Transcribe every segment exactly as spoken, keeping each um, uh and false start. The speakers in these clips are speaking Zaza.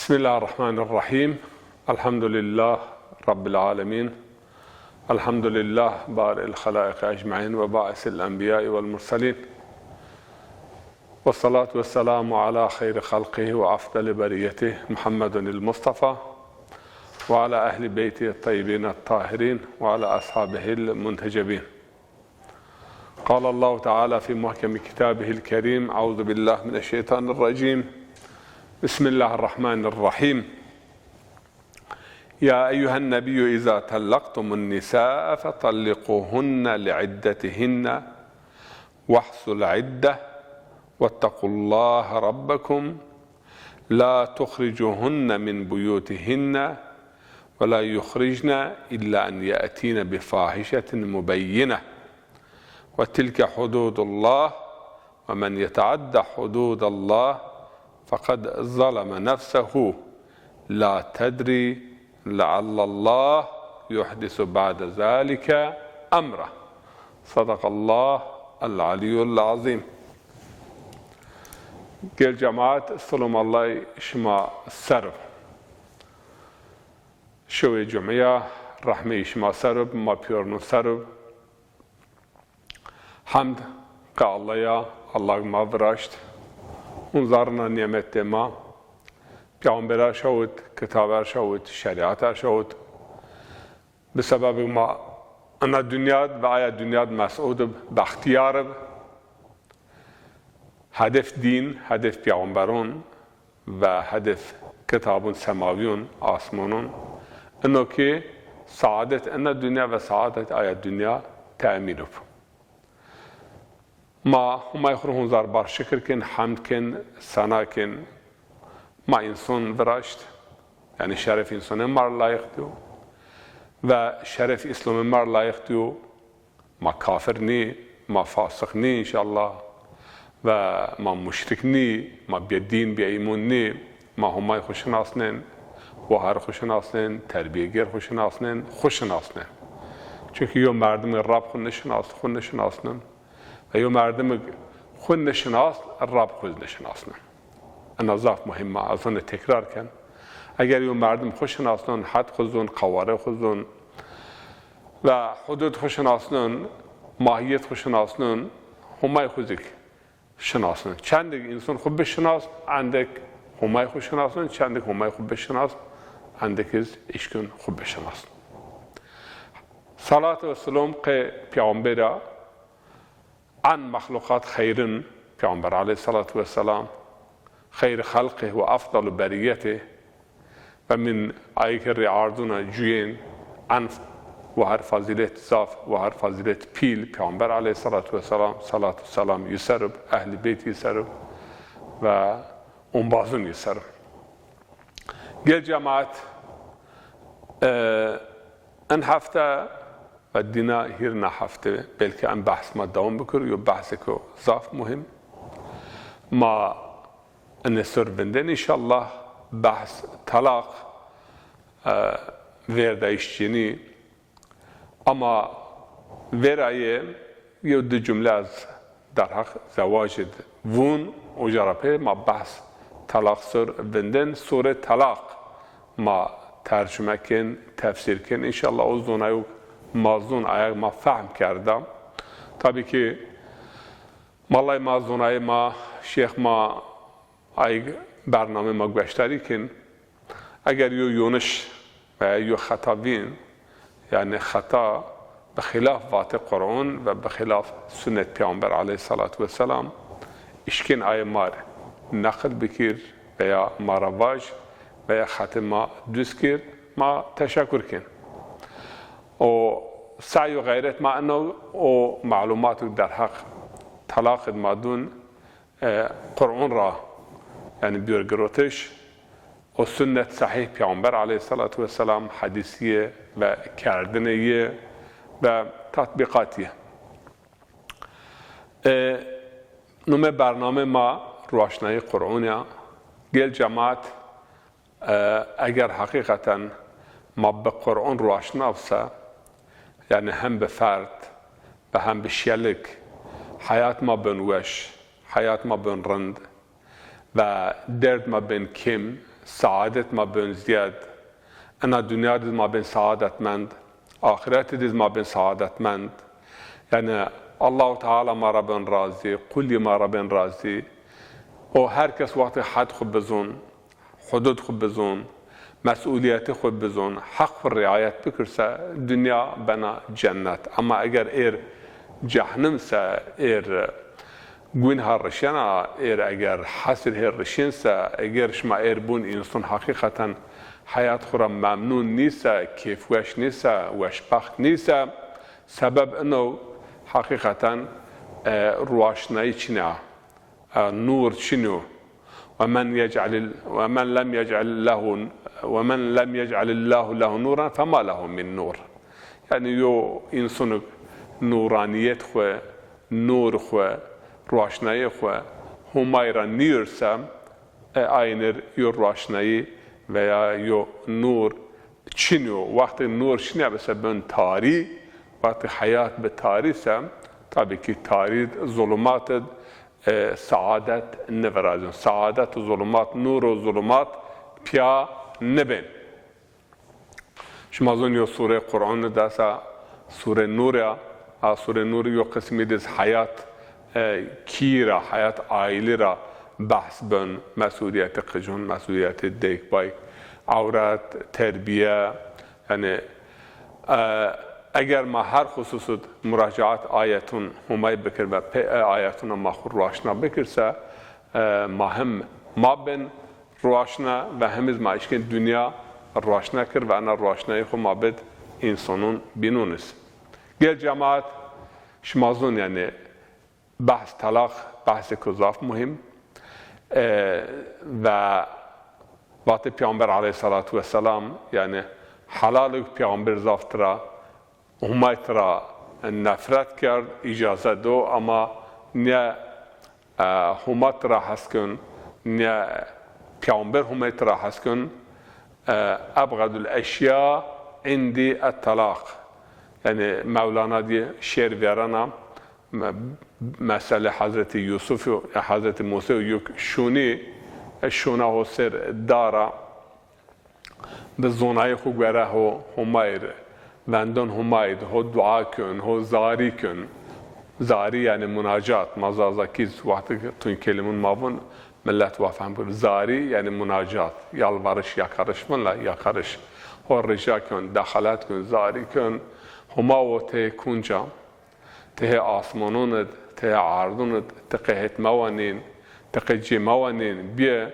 بسم الله الرحمن الرحيم. الحمد لله رب العالمين. الحمد لله بارئ الخلائق أجمعين وباعث الأنبياء والمرسلين. والصلاة والسلام على خير خلقه وأفضل بريته محمد المصطفى وعلى أهل بيته الطيبين الطاهرين وعلى أصحابه المنتجبين. قال الله تعالى في محكم كتابه الكريم: أعوذ بالله من الشيطان الرجيم. بسم الله الرحمن الرحيم. يا أيها النبي إذا طلقتم النساء فطلقوهن لعدتهن وأحصوا العدة واتقوا الله ربكم لا تخرجوهن من بيوتهن ولا يخرجن إلا أن يأتين بفاحشة مبينة وتلك حدود الله ومن يتعد حدود الله فقد ظلم نفسه لا تدري لعل الله يحدث بعد ذلك أمرا. صدق الله العلي العظيم. Gel cemaat, silam Allahî şima ser ib. Şewê cumîya rehmeyî şima ser ib, ma pîyorno ser ib. Hemd qe Allah ya, Allah ma viraşt. Hunzarina nîmetê ma, peyxamber erşawit, kitab erşawit, şerîat erşawit. Bi sebebê ma ina dinya d ve aya dinya d mesûd ib, bextîyar ib. Hedef dîn, hedef peyxamberon ve hedef kitabon semawîyon, asmanon. Ino ki saadet ina dinya ve saadet aya dinya temîn ib. Ma Humay xwu rê hunzar bar şikir kên, hemd kên, sena kên. Ma înson viraşt, yanî şeref însonê ma rê layiq dîyo ve şeref Îslamê ma rê layiq dîyo. Ma kafir nî, ma fasix nî înşallah. Ve ma muşrik nî, ma bêdîn, bêîmon nî. Ma Humay xwu şinasnên, wahar xwu şinasnên, terbîyegêr xwu şinasnên, xwu şinasnên. Çunkî yo merdimî Rab xwu nişinasn, xwu nişinasnin. Ve yo merdimî xwu nişinasn, Rab xwu zî nişinasnin. Ina zaf muhîm a, ez ina tekrar ken. Eger yo merdim xwu şinasnon, hed xwu zon, qewarê xwu zon ve hudud xwu şinasnon, mahîyet xwu şinasnon, Humay xwu zî şinasnon. Çendik înson xwu bişinasn, endek Humay xwu şinasnon, çendik Humay xwu bişinasn, endek iz îşkun xwu bişinasn. Salat ve selam qe peyxamber a, en mexluqat xeyrin, peyxamber aleyhissalatu vesselam, xeyr xelqih ve efdalu beriyetih, ve min ayê ke rê arduna cuyên en wahar fazîlet zaf, wahar fazîlet pîl, peyxamber aleyhissalatu vesselam, salat û selam yi ser ib, ehlî beyt yi ser ib ve ombazun yi ser ib. Gel cemaat, e, in hefte ve dîna hîrna hefte belkî en behs ma dewam bikir, yo behsêko zaf muhîm. Ma inê ser vindên înşallah behs telaq, e, vêrdayîş cinî. Ama vêrayê yew di cumle ez derheq zewacî d vûn, uca ra pê ma behs telaq ser vindên. Sûre Telaq ma tercume kên, tefsîr kên. Înşallah o zonayok ma zon, ayag ma fehm kerda. Tabî ki malay ma, zonayê ma, şêx ma, ayg bernamê ma gueştarî kên. Eger yo yoniş veya yo xeta vîn, yanî xeta bi xîlaf vatê Qur'on ve bi xîlaf sunnet Peyxamber aleyhissalatu vesselam, îşkên ayê ma rê neqil bikir veya ma ra vaj veya xetê ma duz kir, ma teşekur kên. O sey û xeyret ma ino, o malumato derheq telaq id ma dun, e, Qur'on ra, yanî biyor girotiş, o sunnet sahîh Peyxamber aleyhissalatu vesselam, hedîsî yi ve kerdinê yi ve tatbîqatî yi. E, numê bernamê ma ruaşnayî Qur'on ya. Gel cemaat, e, eger heqîqeten ma bi Qur'on ruaşnav se, yanî hem bi ferd ve hem bi şelik, heyat ma bên weş, heyat ma bên rind ve derd ma bên kêm, saadet ma bön ziyed. Ena dinya de ma bên saadetmend, axirete de ma bên saadetmend. Yanî Allahu Teala ma ra bön razî, qulî ma ra bên razî. O her kes wextê hed xwu bizon, hudud xwu bizon, mesulîyetê xwu bizon, heq xwu riayet bikir se, dinya bena cennet. Ama eger êr cehnim se, êr Gwînha rişena êr eger hesir hê rişên se, eger şima êr bûn însan heqîqeten heyat xwu ra memnûn nîse, kêfweş nîse, weşbext nîse, sebeb ino heqîqeten, e, ruaşnayî çin a, e, nûr çin o. Ve men yec'alil-, ve men lem yec'al lehu, ve men lem yec'alillahu lehu nuran fema lehu min nur. Yanî yo însanik nûranîyet xwu, nûr xwu, ruaşnayê xwu Homay ra nîyirse, e, aynir yo ruaşnayî veya yo nûr çin o. Wextê nûr çinê bi se bön tarî, wextê heyat bi tarî se, tabî kî tarî, zulumat id, e, saadet nivirazin. Saadet û zulumat, nûr û zulumat pîya nibên. Şima zon yo sûrê Qur'an de esa sûrê Nûr ya. A sûrê Nûr yo qismî de heyat, e, kî ra, heyat aîlî ra behs bön, mesulîyetê qicun, mesulîyetê deyk bayk, ewret, terbîye, yanî, e, eger ma her xusus id muracaat ayetun Homay bikir ve pê, e, ayetuna ma xwu ruaşna bikir se, e, ma hem ma bin ruaşna ve hem iz ma eşkên dinya ruaşna kir ve ena ruaşnayê xwu ma bid însanun bînun iz. Gel cemaat, şima zon yanî behs telaq, behsêko zaf muhîm. E, ve vatê Peyxamber aleyhîsselatu wesselam, yanî helal û Peyxamber zaf tira Homay tira nefret kerd, îcaze do, ama nîye, e, Homa tira hes kin, nîye Peyxamber Homay tira hes kin, e, ebxedul eşya îndî et-telaq. Yanî Mewlana dî şêr vêrena, me-, meselê Hezretî Yusuf û, e, Hezretî Musa û yuk şûnî, e, şûna ho ser dara, bi zonayê xwu gore ho Homay ri, vendon Homay di, ho dua kun, ho zarî kun. Zarî yanî munacat. Ma Zazakî wextê tun kelimun ma vun, millet wa fehm kir. Zarî yanî munacat, yalvarış, yakarış vun la, yakarış. Ho rica kun, dexalet kun, zarî kun. Homa wo tê kunca. Ti hê asmanon id, ti hê ardon id, ti qe hêt mewa nîn, ti qe cê mewa nîn, bîye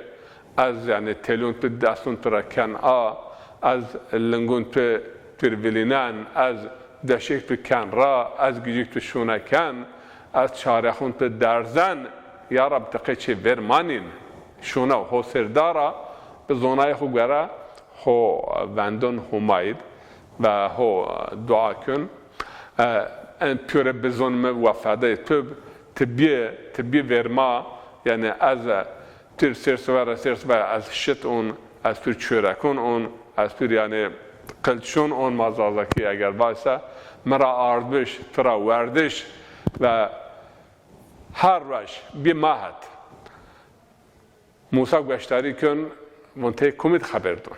ez, yanî, telûn tu deston tu ra ken a, ez lingun tu pîr vilînen, ez deşik tu ken ra, ez gicik tu şûne ken, ez çarexun tu derzen, ya Reb, ti qe çê vêr ma nîn. Şûne ho ser dara, bi zonayê xwu gore ho vendon Homayî di ve ho dua kun. E, en pîyore bizon mi wa fedayê tu, ti bîye, ti bî vêr ma, yanî ez, e, tu ser sivera, ser sivera ez şit un, ez tu çorekun un, ez tu yanî qilçun un, ma Zazakî eger vayse, mi ra ardbiş, ti ra werdiş ve her roj bî ma het. Musa goşdarî kun, vun tê kumî di xeber dun?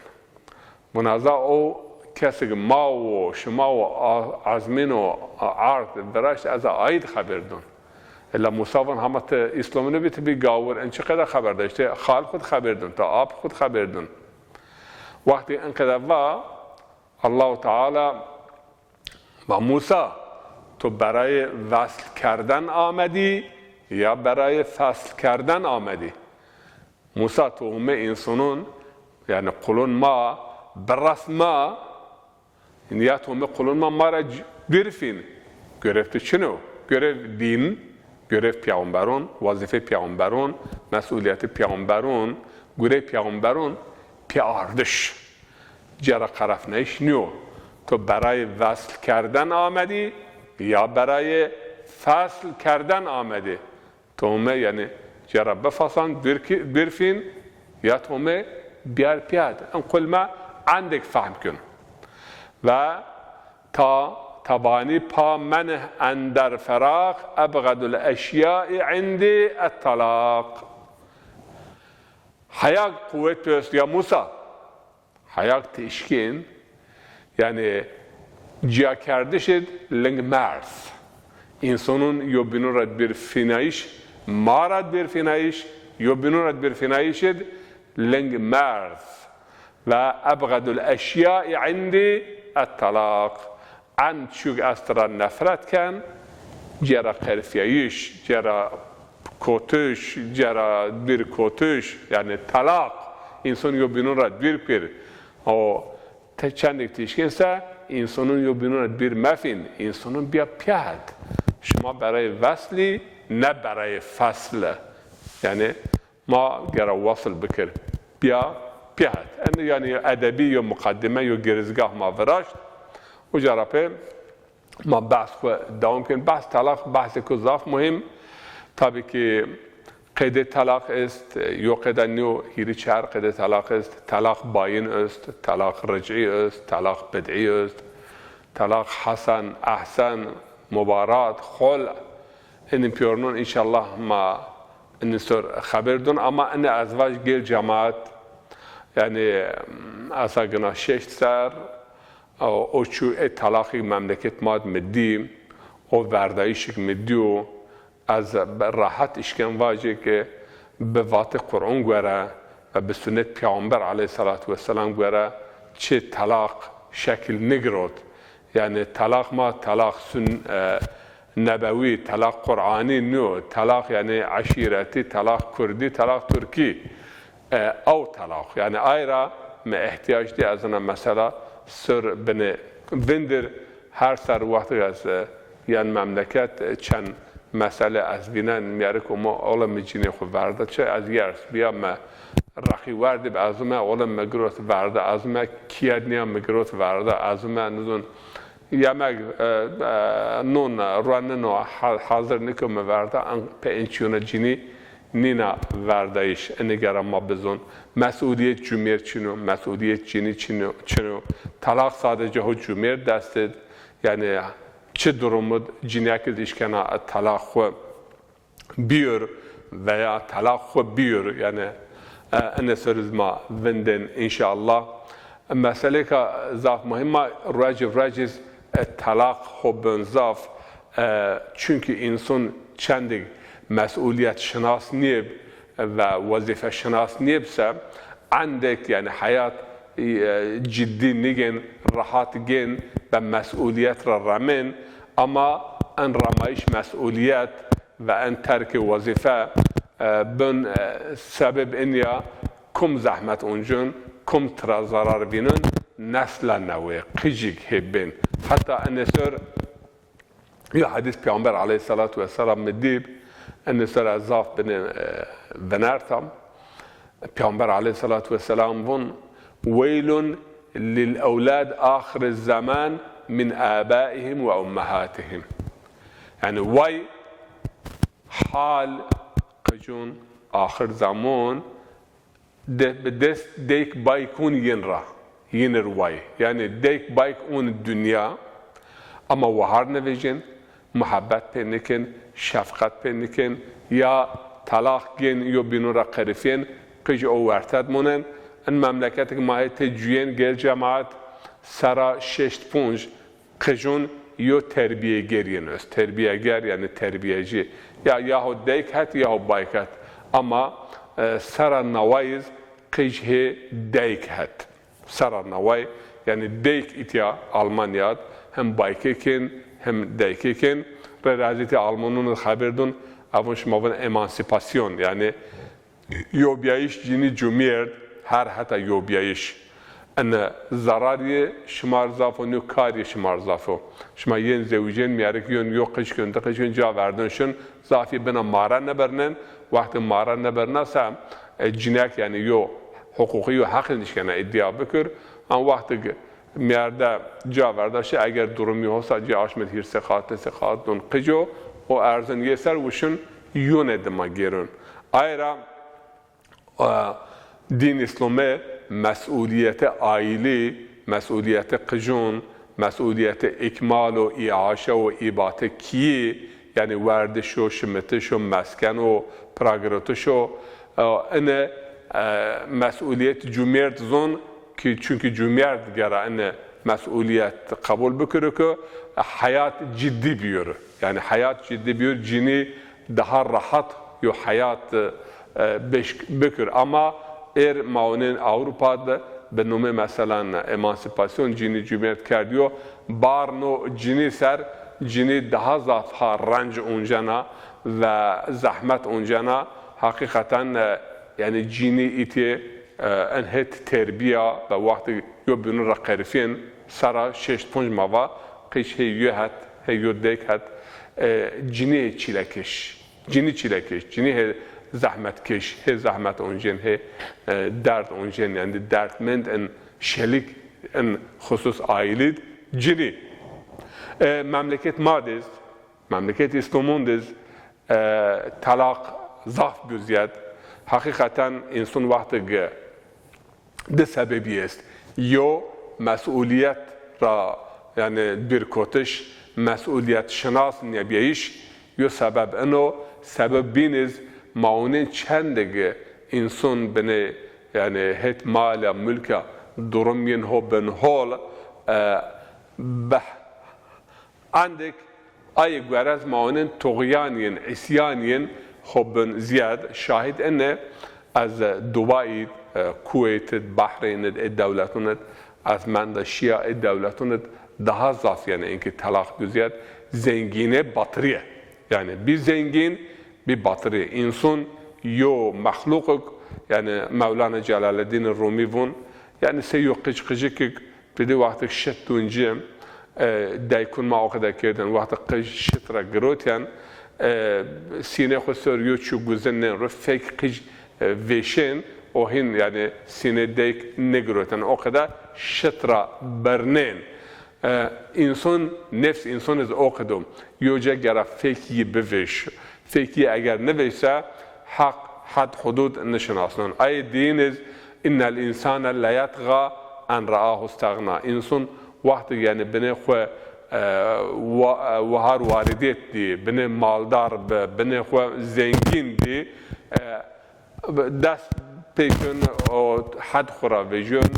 Vun aza o kesig ma wo, şima wo, a-, ezmîn o, a-, ard viraşt, ez a ayî di xeber dun. Ella Musa vun hama ti îslam nibî, ti bî gawir, en çi qeda xeber da? Îşte xal xwu di xeber dun, ti ap xwu di xeber dun. Wextê en qeda va, Allahu Teala va Musa, to berayê vesl kerden amedî ya berayê fesl kerden amedî? Musa, to home însanon, yanî qulon ma, biras ma, ya to home qulon ma ma ra c-, dûr fîn. Görev tu çin o? Görev dîn, görev peyxamberon, wezîfê peyxamberon, mesulîyetê peyxamberon, gurê peyxamberon pê ardiş. Cera qerefnayîş nîyo. To berayê vesl kerden amedî ya berayê fesl kerden amedî? To home, yanî, cera bifesan, dûr ki-, dûr fîn, ya to home biyar pîya di. En qul me endêk fehm kun. Ve ta tebanî pa menih ender feraq, ebxedul eşyai îndî et-telaq. Heyag quwet est ya Musa. Heyag têşkên, yanî ciyakerdiş id ling merz. Însanun yobînun ra dbîr fînayîş, ma ra dbîr fînayîş, yobînun ra dbîr fînayîş id ling merz. Ve ebxedul eşyai indî et-talaq. En çîyuk ez tira nefret ken, cera qerfîyayîş, cera kotiş, cera dbîr kotiş, yanî talaq, însan yobînun ra dbîr bikir. O te çendêk tîşkên se, însanun yobînun ra dbîr mefîn, însanun bîya pîya het. Şima berayê veslî, ne berayê fesl. Yanî ma gera wesl bikir. Bîya pîya het. Ene yanî edebî yo muqedîme, yo girizgah ma viraşt. Uca ra pê ma behs xwu dewam kên. Behs talaq, behsêko zaf muhîm. Tabî ki qeydê talaq est, yo qeyda nîyo, hîrî çar qeydê talaq est. Talaq bayin est, talaq ricî est, talaq bidî est, talaq hesen, ehsen, mubarat, xol. Inî pîyornun înşallah ma inî sor xeber dun, ama inî ez vaj gel cemaat, yanî esa gina şeşt ser, o, o çû ê talaqî memleket ma d mi dî, o verdayîşik mi dîyo, ez be-, rehet îşken vajê ke bi vatê Qur'on gore ve bi sunnet Peyxamber aleyhissalatu vesselam gore çi talaq şekil nigirot. Yanî talaq ma talaq sun-, e, nebewî, talaq Qur'anî nîyo, talaq yanî eşîretî, talaq kurdî, talaq tirkî. E, ew talaq. Yanî ay ra mi îhtîyac dî ez ina mesela sor binî vindir. Her ser wextêk ez, e, yen memleket, e, çend mesele ez vînen, mîyerik û ma ola mi cinê xwu verda. Çi ez yers bîya, mi reqî werdî bi, ez ume ola mi girot verda, ez ume kîyed nîya mi girot verda, ez ume nizon yemek, e, e, non, e, ruenino, ha-, hazir niko mi verda, en, pê en çîyona cinî nîna verdayîş. Inî gera ma bizon. Mesûlîyet cumêr çin o, mesûlîyet cinî çin o, çin o. Talaq sadece ho cumêr dest id, yanî çi durum id cinîyek id îşkena talaq xwu bîyor veya talaq xwu bîyor, yanî, e, inê ser iz ma vindên înşallah. Meselêka zaf muhîm a, ruecî ruecîz, e, talaq ho bin zaf, e, çunkî însan çendêk mesûlîyet şinas nîyeb ve wezîfe şinas nîyeb se, endêk, yanî heyat, e, ciddî nîgên, rehat gên ve mesûlîyet ra remên, ama en remayîş mesûlîyet ve en terkê wezîfe, e, bin, e, sebeb inya kum zehmet uncun, kum tira zarar vînun, nesla newê, qijîk hê bên. Heta inê ser yo hedîs Peyxamber aleyhissalatu vesselam mi dîb, inê ser ez zaf binê, e, vinertam. Peyxamber aleyhissalatu vesselam vun, "Weylun lil ewlad axir zaman min abaihim ve ummahatihim." Yanî way hal qicun axir zaman de, bi dest dayk baykun yin ra, yin ir way. Yanî dayk bayk un dinya, ama wahar nivecin, muhabbet pê nikin, şefqet pê nikin, ya talaq gên, yo bînun ra qerifiyên, qij o werted munen. In memleketik ma hê tê cuyên gel cemaat, sera şeşt punc qijun yo terbîyeger yin est. Terbîyeger, yanî terbîyecî. Ya, yaho dayk het, yaho bayk het. Ama, e, sera nawayiz qij hê dayk het. Sera naway, yanî dayk îtya Almanya d hem baykê kên, hem daykê kên. Rê razîtî Almanun xeber dun, evun şima vun emansîpasyon, yanî yobîyayîş cinî cumîyerd, her heta yobîyayîş. Ene zerarî şima r zaf o, nîyo karî şima r zaf o. Şima yên zewicên, mîyerik yon, yo qij kon, di qij kon, ca verdon şin, zafî bina mare nibirnin. Wextê mare nibirna se, e, cinek, yanî yo huquqî, yo heqî nişkena îdîa bikir. An wextê merde ca verda şi, eger durumî hosa ci aşmid hîrsê xat, desê xat don qico, o erzin yê ser wişin yone dima gêrun. Ay ra, e, dîn Îslomê mesûlîyetê aîlî, mesûlîyetê qijon, mesûlîyetê îkmal û îaşe û îbatê kîyî, yanî werdiş o, şimitiş o, mesken o, piragiritiş o, e, ine e, mesulîyet cumêrd zon ki, çunkî cumêrd gera ene mesulîyet qebul bikiro ki heyat ciddî bîyor. Yanî heyat ciddî bîyor, cinî daha rahat yo heyat, e, beş bikir. Ama êr ma onên Ewropa de bi nomê, meselan, emansîpasyon cinî cumêrd kerdiyo. Bar no cinî ser, cinî daha zaf ha renc oncena ve zehmet oncena. Heqîqeten, e, yanî cinî îtê, e, en het terbîya ve wextê yo bînû ra qerifîyên, sera şeşt ponc ma va, qij hê yo het, hê yo dek het, e, cinî hê çîlekêş. Cinî çîlekêş, cinî hê zehmetkeş, hê zehmet oncên, hê, e, derd oncên, yanî derdmend in şelik in xusus aîlî cinî. E, memleket ma diz, memleket Îslamon diz, e, telaq zaf bîyo zîyad. Heqîqeten însan wextig di sebebî est. Yo, mesulîyet ra, yanî bîrkotiş, mesulîyetşinas nêbîyayîş yo sebeb ino, sebeb bîn iz ma onên çendig însan binê, yanî het mal ya, mulk ya, durum yin ho bin hol, e, beh-, Endek ayê guerez ma onên tuxyan yên, îsyan yên xo bin zîyad. Şahid ine, ez Dubaî, e, Kuweyt id, Bahreyn id, ê dewletun id, ez menda şîya ê dewletun id daha zaf, yanî inkî telaq bîyo zîyad, zengîne batirîye. Yanî bî zengîn, bî batirîye. Însun yo mexluqik, yanî Mewlana Celaleddîn Rumî vun, yanî sey yo qij qijikik, Pidî wextêk şit dûn ci, e, daykûn ma o qede kerdên, wextê qij şit ra girotên, e, sînê xwu ser yo çî guzin nên ro, fek qij, e, vêşên, o hîn, yanî, sînê dayk nêgirotên, o qede şit ra birnên. E, însan, nefs însanî zî o qede o. Yo ca gera fek yî bivêş. Fek yî eger nivêşse, heq, hed, hudud nişinasnon. Ayê diyîn iz, "Innel însane leyetxa en reahu stexna." Însun wextig, yanî, binê xwu, e, wa-, e, wahar waridêt dî, binê maldar bi, binê xwu zengîn dî, e, dest pê kon, o hed xwu ra vejyon,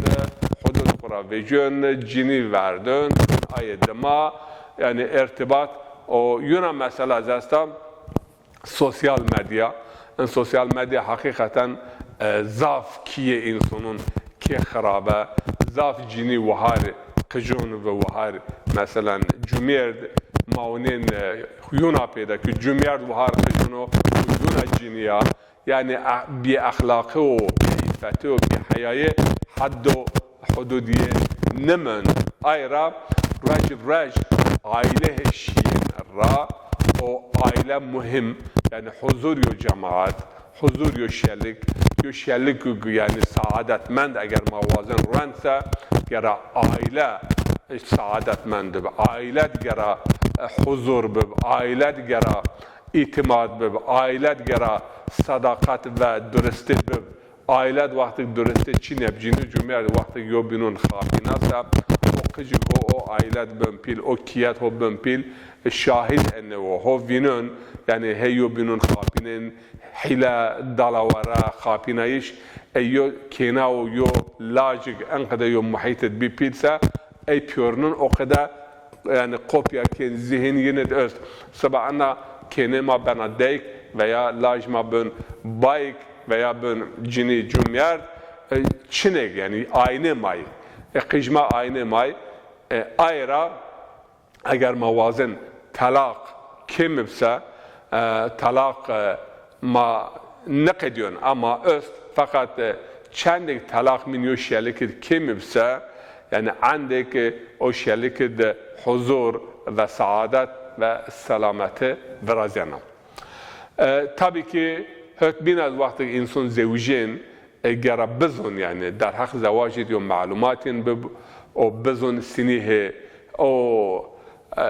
hudud xwu ra vejyon, cinî verdon, ayê dima, yanî, irtibat, o yuna mesela zesta, sosyal medya. In sosyal medya heqîqeten, e, zaf kîyê însanun kê xirabe, zaf cinî wahar qijon ve wahar, meselan, cumêrd, ma onên, e, yuna pêda ki cumêrd wahar qijon o, yuna cinî ya. Yanî, e, bêexlaqî û bêîffetî û bêheyayî heddo hududîye nimend. Ay ra ruej bi ruej aîle hê şîyên ra, o aîle muhîm, yanî huzur yo cemaat, huzur yo şelik, yo şelik, yanî saadetmend eger ma wazen ruend se, gera aîle saadetmend bi, aîle di gera, e, huzur bi, aîle di gera îtîmad bib, aîle di gera sedaqet ve duristî bib, aîle di wextig duristî çîneb, cinî cumêrd wextig yo bînun xapîna se, o qicik ho o aîle di bin pîl, o kîyet ho bin pîl, şahid ene wo, ho vînun, yanî hey yo bînun xapînên, hîle, dalawere, xapînayîş, ey yo kêna û yo lacik enqede yo muhît id bî pîl se, ey pîyornun o qede, yanî, kopya kên zîhin yin id est. Siba ena kênê ma bena dayk veya laj ma bin bayk veya bin cinî cumêrd, e, çinêk, yanî, aynê ma yî. E, qij ma aynê ma yî. E, ay ra eger ma wazen telaq kêm ib se, e, telaq, e, ma niqedîyon ama est, feqet, e, çendêk telaq mîn yo şelik id kêm ib se, yanî endêk, e, o şelik id huzur ve saadet ve selameti virazena. E, tabî ki hot bîn ez wextig însan zewjên, e, gera bizon, yanî derheq zewajî di yo melumatên bib, o bizon sinî hê, o, e,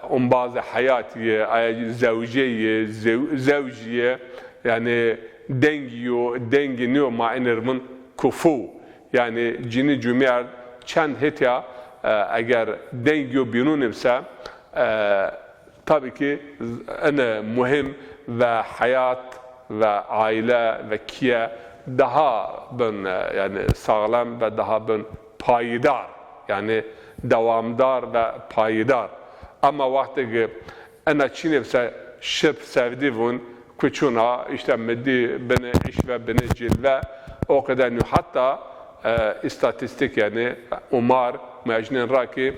umbazê heyatî yê, aya zewjê yê, zew-, zewjî yê, yanî dengî yo, dengî nîyo, ma enê ri vun kufu. Yanî cinî cumêrd çend hetya, e, eger dengî yo bînun ib se, e, Tabî ki z-, ene muhîm ve heyat ve aîle ve kîye daha bin, e, yanî sağlam ve daha bin payidar, yanî dewamdar ve payidar. Ama wextê ki ena çînê se şip sevdî vûn, kuçûna, îşte mi dî binê îşve, binê cilve, o qede nîyo. Hatta, e, îstatîstîk, yanî umar, muecnên ra ki,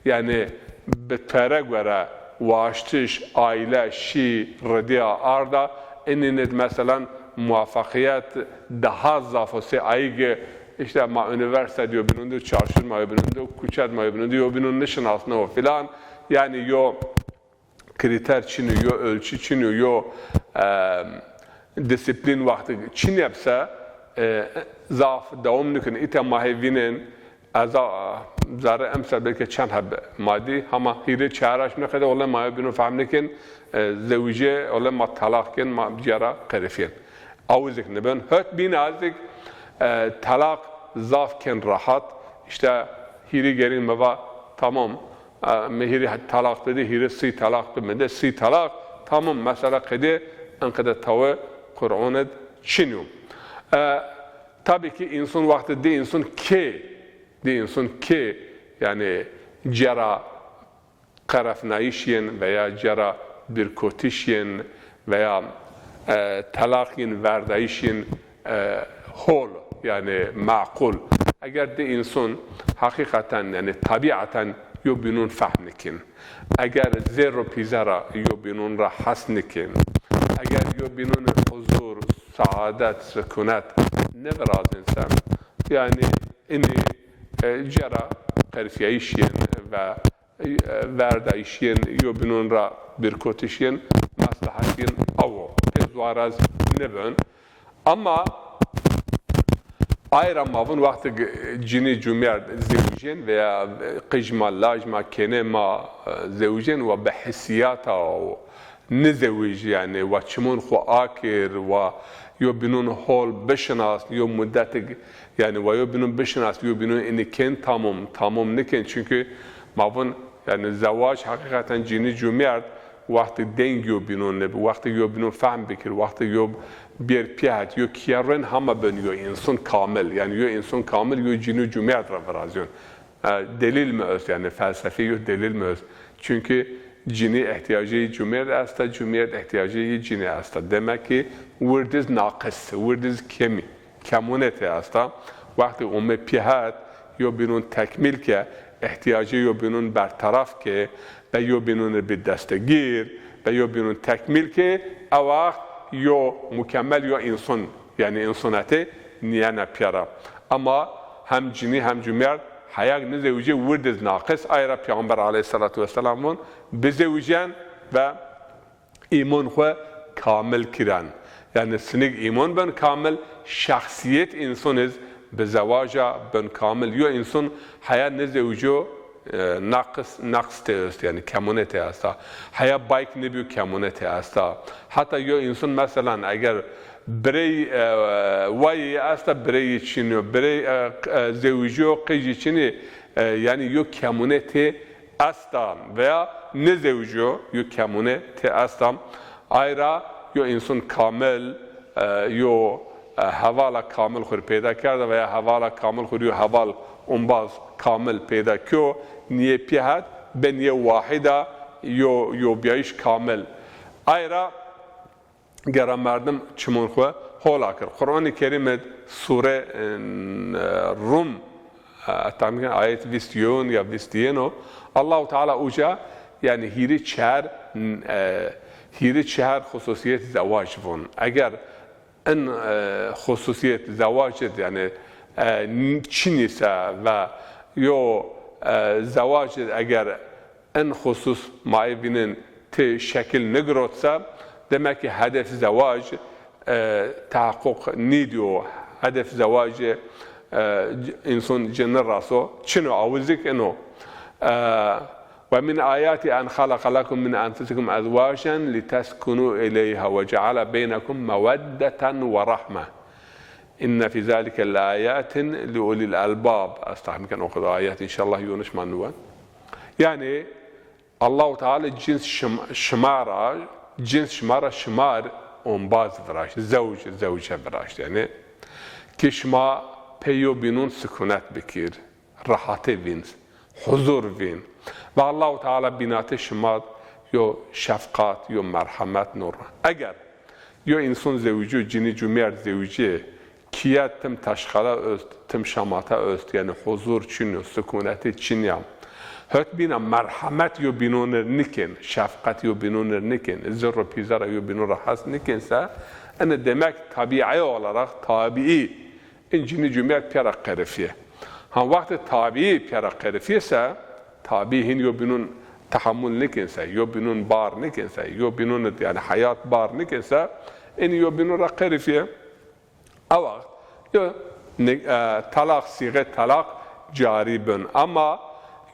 yanî bi tere gore waştiş, aîle, şî, ridîya, arda, inî nid, meselan, muwafaqîyet daha zaf o sey ayî ki, îşte ma unîversîte di yo bînûn di, çarşûr ma yo bînûn di, kuçe di ma yo bînûn di, yo bînûn nişinasne û filan. Yanî yo krîter çin o, yo ölçü çin o, yo, e, dîsîplîn wextî çin eb se, e, zaf dewam nikin. Îta ma hê vînên, ez a, zerrê emser belkî çend heb ma dî, hema hîrê çehar aşmî qede, wele ma yo bînûn fehm nikin, e, zewicê, wele ma telaq kin, ma cîya ra qerifîyên. Awizik nibin. Hot bîn awizik, e, telaq zaf ken rahat. Îşte hîrê gerîn mi va, tamam, e, mi hîrê telaq bidî, hîrê sî telaq bi mi de, sî telaq, tamam, mesela qedê, in qede tawe Qur'on id çin yo. E, tabî ki însan wextî di însan kê, di însan kê, yanî cera qerefnayîş yên veya cera bîrkotiş yên veya, e, telaq yên verdayîş yên, e, hol, yanî maqul. Eger di însan heqîqeten, yanî tabîeten yo bînûn fehm nikin, eger zêr û pîze ra yo bînûn ra hes nikin, eger yo bînûn huzur, saadet, sukûnet nivirazên se, yanî inî, e, cera qerfîyayîş yên ve verdayîş yên, yo bînûn ra bîrkotiş yên, meslehet yên awo. Pê zuarez nibin. Ama ay ra ma vûn wextê cinî cumîyerd zewicên veya qij ma, laj ma, kênê ma, e, zewicên wa bi hissiyata o nizewij, yanî wa çimûn xwu akir, wa yo bînûn hol bişinas, yo mudetik, yanî wa yo bînûn bişinas, yo bînûn inî kên tamom, tamom nikên. Çunkî ma vûn, yanî zewac heqîqeten cinî cumîyerd wextî deng yo bînûn nibi, wextî yo bînûn fehm bikir, wextî yo bêr pîya het, yo kîye rên hema bin yo însan kamil, yanî yo însan kamil yo cinî cumîyerd ra virazîyon. E, delîl mi est, yanî felsefî yo delîl mi est. Çunkî cinî îhtîyacê cumîyerd esta, cumîyerd îhtîyacê cinî esta. Demek ki wirdiz naqis, wirdiz kemî, kemûnetê esta. Wextî ome pîya het, yo bînûn tekmîl ke, îhtîyacê yo bînûn berteraf ke, ve yo bînûn bi destegîr, ve yo bînûn tekmîl ke, ew wext yo mukemmel yo însan, yanî însanetê nîyena pîya ra. Ama hem cinî hem cumîyerd heya ki nizewicê wirdiz naqis, ay ra Peyxamber aleyhîsselatu wesselam vûn, bizewicên ve îmon xwu kamil kiren. Yanî sinig îmon bin kamil, şexsîyet însan iz bi zewaca bin kamil. Yo însan heya nizewico, e, naqis, naqis tê est, yanî kemûne tê esta. Heya bayk nibîyo, kemûne tê esta. Heta yo însan, meselan, eger birey, e, wayî esta, bireyî çin o, birey, e, e, zewicîyo, qijî çin î, e, yanî yo kemûne tê esta veya nizewicîyo, yo kemûne tê esta. Ay ra yo însan kamil, e, yo, e, hevala kamil xwu rê peyda kerda veya hevala kamil xwu rê yo heval umbaz kamil peyda kîyo, nîyê pîya het, benîyê wahîd a, yo, yo bîyayîş kamil. Ay ra gera merdim çimûn xwu hol akir. Qur'anê Kerîm id sûre, e, Rum, e, tahmîn ken ayet vîst yewin ya vîst yeno. Allahu Teala uca, yanî hîrê çehar, e, hîrê çehar xususîyet zewac vûn. Eger in, e, xususîyet zewac id, yanî, e, çin îse ve yo, e, zewac id eger in xusus ma ê vînên ti şekil nigirot se, demek ki hedef zewac, e, tehaqquq nîdîyo. Hedef zewac, e, c-, însan ci niraso. Çin o, awizik in o. E, "Ve min ayati en xalaqa lekum min enfusikum ezwacen liteskunu ileyha ve ceale beynekum meweddeten ve rahme. İnne fi zalike leayatin li ulil albab." Ez tahmin ken o kadar ayet înşallah yonîş ma nûwen. Yanî Allahu Teala cins şim-, şima ra, cins şima ra şima r ombaz viraşt, zewc, zewce viraşt. Yanî Ki şima pê yo bînûn sikunet bikir, rehatê vîn, huzur vîn. Ve Allahu Teala bînatê şima yo şefqat, yo merhemet nor. Eger yo însan zewicî, cinî cumîyerd zewicî, kiye tim teşxele ost, tim şamate ost, yanî huzur çin o, sukunetî çin ya. Hot bîna merhemet yo bînûn ir nikên, şefqet yo bînûn ir nikên, zirr û pîzera yo bînûn ra hes nikên se, ene demek tabiî olarak, tabiî, in cinî cumîyerd pîya ra qerifîye. Ha wextê tabiî pîya ra qerifîye se, tabiî hîn yo bînûn tehamul nikên se, yo bînûn bar nikên se, yo bînûn, yanî heyat bar nikên se, inî yo bînûn ra qerifîye. A wext yo ni-, e, telaq, sîxe telaq carî bin. Ama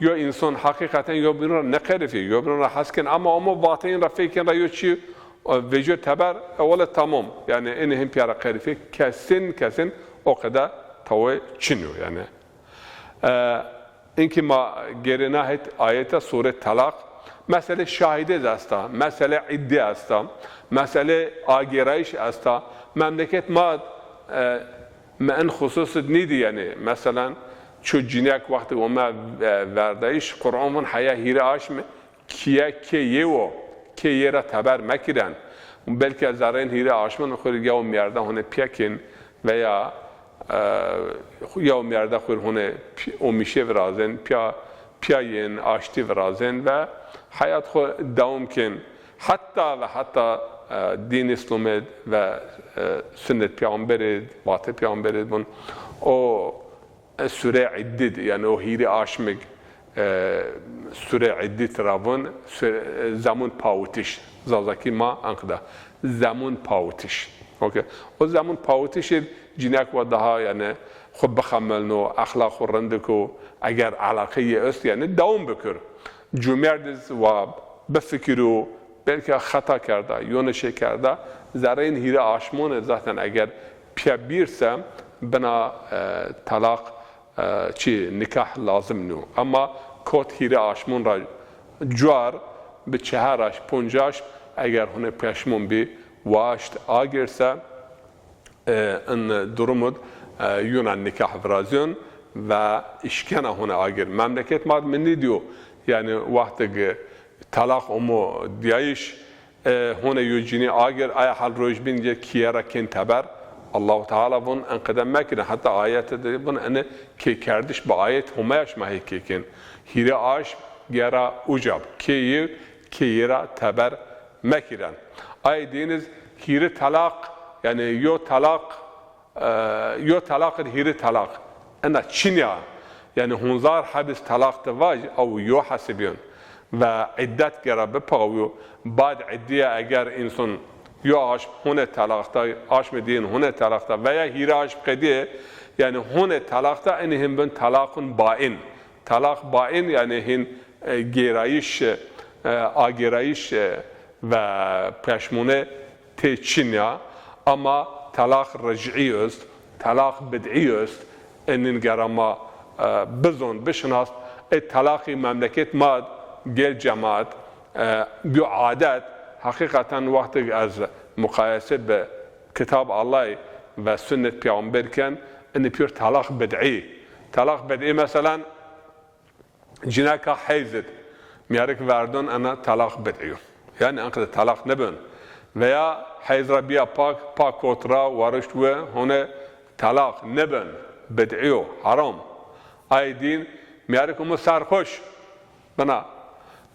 yo însan heqîqeten yo bînûn ra nêqerifî, yo bînûn ra hes kên. Ama omo vateyin ra fekên ra yo çî, e, vecîyo teber, e, wele tamam. Yanî inî hîn pîya ra qerifî, kesin, kesin o qede tawê çin yo yanî. E, inkî ma gêrê na het ayete sûre Telaq, meselê şahîdê esta, meselê îddî esta, meselê agêrayîş esta. Memleket ma, e, mi in xusus id nîdî yanî. Meselen, ço cinîyek wextê ome, e, verdayîş, Quran vun heya hîrê aşmî, kiye kê yê wo, kê yê ra teber mekîren. Belkî zerreyên hîrê aşmin xwu rê yew mîyerde hone pîya kên veya, e, yew mîyerde xwu rê hone pî-, omîşê virazên, pîya, pîya yên aştî virazên ve heyat xwu dewam kên. Heta ve heta, e, dîn Îslamê ve, e, sunnet peyxamberê, vatê peyxamberê vun o e, sûre îddî di, yanî o hîrê aşmig, e, sûre îddî tira vun, sûre, e, zemûn pawitiş. Zazakî ma enqede. Zemûn pawitiş. Okey. O zemûn pawitiş id cinîyek wa daha, yanî, xwu bixemelno, exlaq xwu rind ko, eger eleqeyê est, yanî, dewam bikir. Cumêrd iz wa bifikiro, belkî xeta kerda, yo nişê kerda, zerreyên hîrê aşmon id zaten eger pîya bîr se bina, e, telaq, e, çi, nikah lazim nîyo. Ama kot hîrê aşmon ra cuar bi çehar aşm, ponc aşm eger hune peşmon bî, waşt agêr se, e, in durum id, e, yuna nikah virazîyon ve îşkena hune agêr. Memleket ma di mi nîdîyo, yanî wextig telaq omo dîyayîş, e, hone yo cinî agêr, aya hal roj bîn ye kiye ra kên teber. Allahu Teala vun enqede mekîrin. Heta ayete de vun ene kêkerdiş bi ayet Homaya şima hê kêkên. Hîrê aşm gera uca bi. Kê yê, kê yê ra teber mekîren. Ay dîn iz hîrê telaq, yanî yo telaq, e, yo telaq id hîrê telaq. Ena çin ya. Yanî hunzar heb iz telaq de vaj, ew yo hesibîyon. Ve îddet gera bipawiyo. Bad îddîye eger însan yo aşm hune telaq da, aşmê dîyin hune telaq da veya hîrê aşm qedîye, yanî hune telaq da, inî hîn bin telaqun bain. Telaq bain yanî hîn, e, gêrayîş, e, agêrayîş, e, ve peşmûne tê çin ya. Ama telaq ricî est, telaq bid'î est. Enîn gera ma, e, bizon, bişinas. E, telaqî memleket ma gel cemaat, e, bi adet, heqîqeten wextig ez muqayese bi kitab Allahî ve sunnet peyxamber ken, enî pîyor telaq bid'î. Telaq bid'î, meselen, cineka heyz id mîyarik verdon, ena telaq bid'î yo. Yanî enqede telaq nibin. Veya heyz ra bîya pak, pak kot ra warişt we, hone telaq nibin, bid'î yo, haram. Ay dîn, mîyarik umo serxoş bina.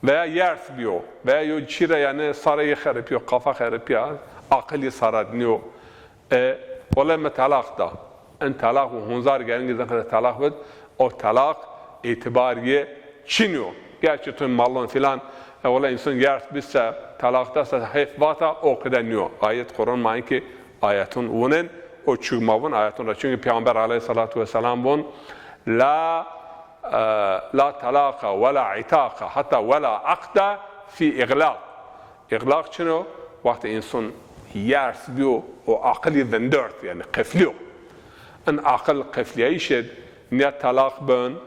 Veya yers bîyo. Veya yo çî ra yanî sarê yê xeripîyo, qafa xeripîya, aqil yê sarat nîyo. E, wele mi telaq da. In telaq û hunzar geringî zin qede telaq bid, o telaq îtîbar yê çin yo. Gerçi tu malon filan, e, wele însan yers bî se, telaq da se, heyf vata, o qede nîyo. Ayet Quran ma inkî ayetun wunen, o çug ma vun ayetun ra. Çunkî Peyxamber aleyhîsselatu wesselam vun, la, e, la talaqa wela itaqa, hatta wela aqda fî iglaq. Îxlaq çin o? Wextê însan yers bîyo û aqilî vindert, yanî qeflîyo. In aqil qeflîyayîş id, nîya telaq bin,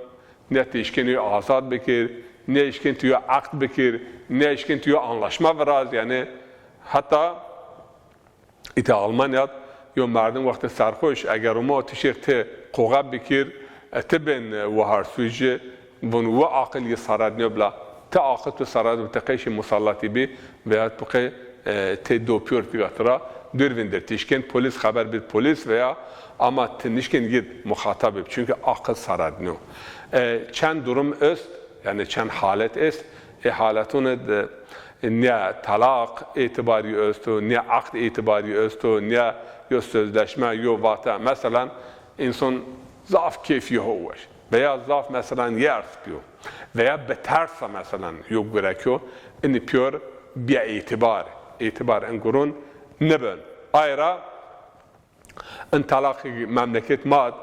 nîya ti îşkên yo azad bikir, nîya îşkên ti yo eqd bikir, nîya îşkên ti yo anlaşma viraz, yanî heta îta Almanya Yo merdim wextê serxoş, eger ûmo ti şêr ti qoxe bikir, e, ti bên, e, wahar suji, vun wi aqil yi sarednîyo bila. Ti aqil tu seredib, ti qeyşî musallatî bî veya tu qey, e, tê do pîyor piga ti ra dûr vindir. Ti şikên polîs xeber bid polîs veya ama ti nişkên yi muxatab bib. Çunkî aqil serednîyo. E, çend durum est, yanî çend halet est. E, haletûn id, e, nîya talaq îtibarî esto, nîya aqd îtibarî esto, nîya yo sözleşme, yo vate. Meselan, însan zaf kêfî ho weş veya zaf meselan yers bîyo veya bi tersa meselan yo gurek o, inî pîyor bîya îtibar. Îtibar in gurun nibin. Ay ra in talaqî memleket ma d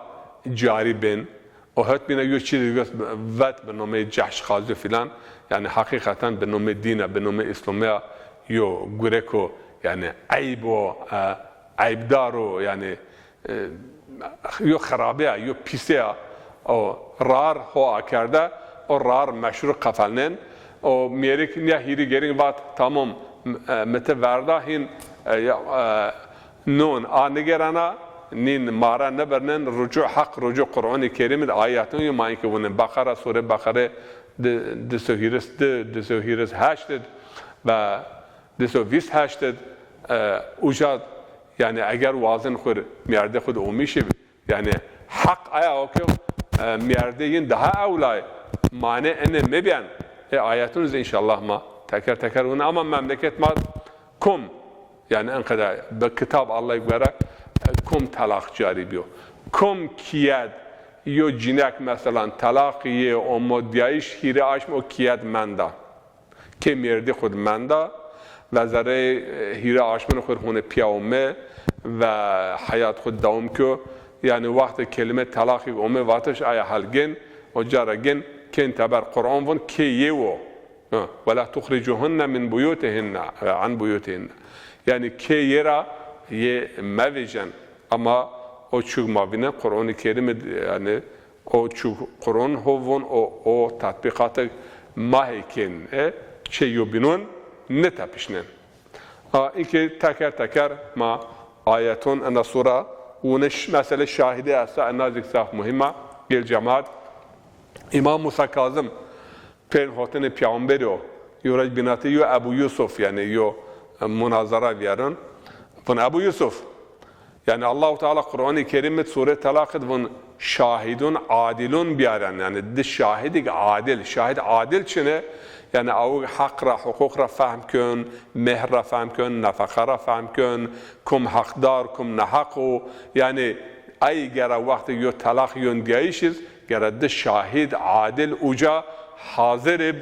carî bên. O het bîne yo çî vet bi nomê cehşqazî filan. Yanî heqîqeten bi nomê dîne, bi nomê Îslamiya yo gurek o, yanî eyb o, e, eybdar o, yanî, e, yo xirabe ya, yo pîse ya. O rar ho akerde, o rar meşrû qefelnên. O mêrik nîya hîrî gerîn vat, tamam, e, mi ti verda hîn, e, ya, e, non a nigêrena, nîn mare nibirnin, rucû heq, rucû Qur'anî Kerîm id ayetun yo ma inkî vunin. Beqere, sûre Beqere di, di sey hîris di, di sey hîris heşt id ve di sey vîst heşt id, e, uca, yanî eger wazin xwu r mîyerdê xwu di omîşî, yanî heq aya o ke, e, mîyerdê yin daha ewlay, mane ene mebîyen. E, ayetun zî înşallah ma teker teker win ama memleket ma kom, yanî enqede bi kitab Allahî gore, e, kom talaq carî bîyo. Kom kîyed yo cînek meselan talaq yê omo dîyayîş hîrê aşm o kîyed menda. Kê mêrdî xwu d menda ve zereyê, e, hîrê aşmîn xwu r hûnê pîya ome ve heyat xwu d dewam kîyo. Yanî wextê kelîme telaqî ome vatiş aya hel gên, o cara gên kên teber Qur'an vun kê yê wo. Ha, "Ve la tuxricuhunne min buyutihinne, e, an buyutihinne." Yanî kê yê ra yê mevêjen. Ama o çug ma vînen Qur'anî Kerîm id, yanî o çug Qur'an ho vun, o, o tatbîqatê ma hê kên, e, çê yobînon nitepişnên. A, inkî teker teker ma ayeton ena sura wuniş mesele şahîdî esta, ena zî zaf muhîm a. Gel cemaat, Îmam Musa Kazim pêrin hotinê peyxamberî yo, yo rej bînatê yo Ebu Yusuf, yanî yo, e, munazara vîyerin. Vun Ebu Yusuf, yanî Allahu Teala Qur'anî Kerîm id sûre Telaq id vun şahidun adilun bîyaren. Yanî di şahidîg adil. Şahid adil çin ê? Yanî ew heq ra, huqûq ra fehm kön, mehr ra fehm kön, nefeqa ra fehm kön, kum heqdar, kum neheq o. Yanî ey gere wextê yo telaq yon dîyayîş iz, gere di şahid adil uca hazir ib.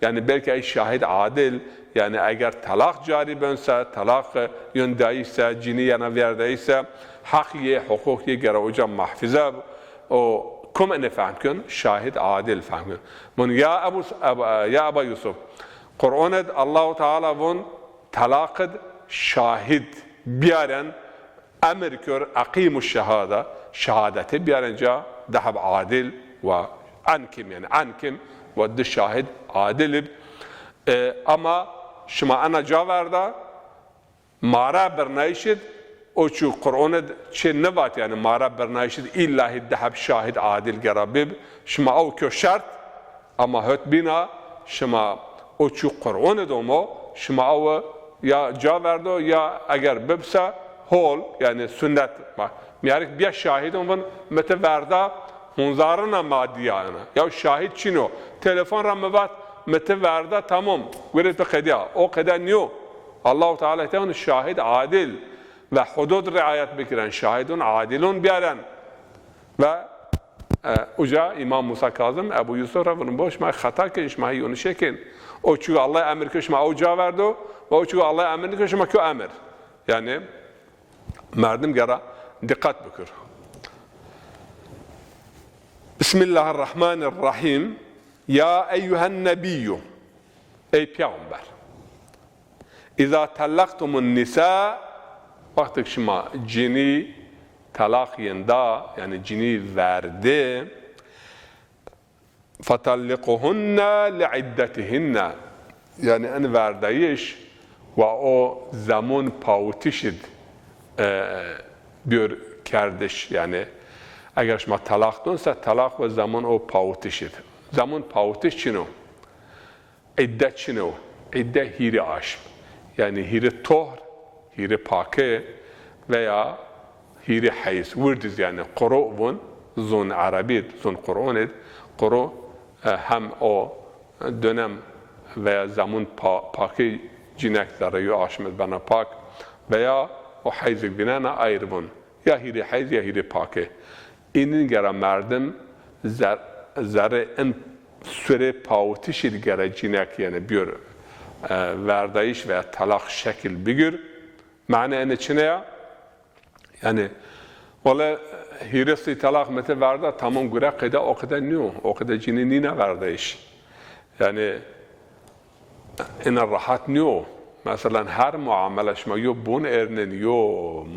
Yanî belkî ey şahid adil, yanî eger telaq carî ben se, telaq yon dayîş se, cinî yena vêrdeyîş se, heq yê, huqûq yê gere uca mahfize b. O kum ene fehm kön? Şahid adil fehm kön. Vun ya Ebu, Ebu, ya Eba Yusuf, Qur'an id Allahu Teala vun telaq id şahid biyaren, emir kör, "Eqîmu şehada", şehadete biyaren ca, deheb adil ve enkim, yanî enkim ve di şahid adil ib. E, ama şima ena ca verda, mara birnayîş id, o çu Qur'on id çê nivat, yanî mara birnayîş id îllahî deheb şahid adil gera bib, şima ew kö şert, ama hot bîna şima o çu Qur'on id omo, şima ew ya ca verdo ya eger bibse hol, yanî sunnet. Bak, mîyarik bîya şahidon vin, mi ti verda hunzarina ma dîya ena. Ya şahid çin o. Telefon ra mi vat, mi ti verda, tamam. Gure ti qedîya. O qede nîyo. Allahu Teala tevn şahid adil ve hudud riayet bikiren. Şahidun adilun biyaren. Ve, e, uca Îmam Musa Kazim, Ebu Yusuf ra vun, bo şima xeta kin, şima yonişe kin. O çu Allah emir kir şima ew ca verdo, ve o çu Allah emir kir şima kö emir. Yanî merdim gera dîqet bikir. Bismillahirrahmanirrahîm. Ya eyyuhen nebiyyû. Ey peyxamber. Îza tellaqtumun nîsa, wextik şima cinî telaq yin da, yanî cinî verdê, fetelliquhunne li iddetihinne. Yanî en verdayiş wa o zemon pawitiş id, e, biyor kerdiş. Yanî eger şima telaq don se, telaq ve zemun o pawitiş id. Zemun pawitiş çin o. Îdde çin o. Îdde hîrê aşm. Yanî hîrê tohr, hîrê pake veya hîrê heyz. Wirdiz yanî quru vun, zun erebî id, zun Qur'un id. Quru, e, hem o dönem veya zemun pa-, pake cînek zerre yo aşm id bena pak veya o heyzig vînena ayr vun. Ya hîrê heyz ya hîrê pake. Înin gera merdim zer-, zerrê in surê pawitişî di gera cînek, yanî biyor, e, verdayîş veya telaq şekil bigir. Mane ene çine ya? Yanî, wele hîrê sî telaq mete verda, tamam gure qeyde o qede niyo. O qede cînî nîna verdayîş. Yanî, ina rahat nîyo. Meselan, her muamele şima yo bun ernin, yo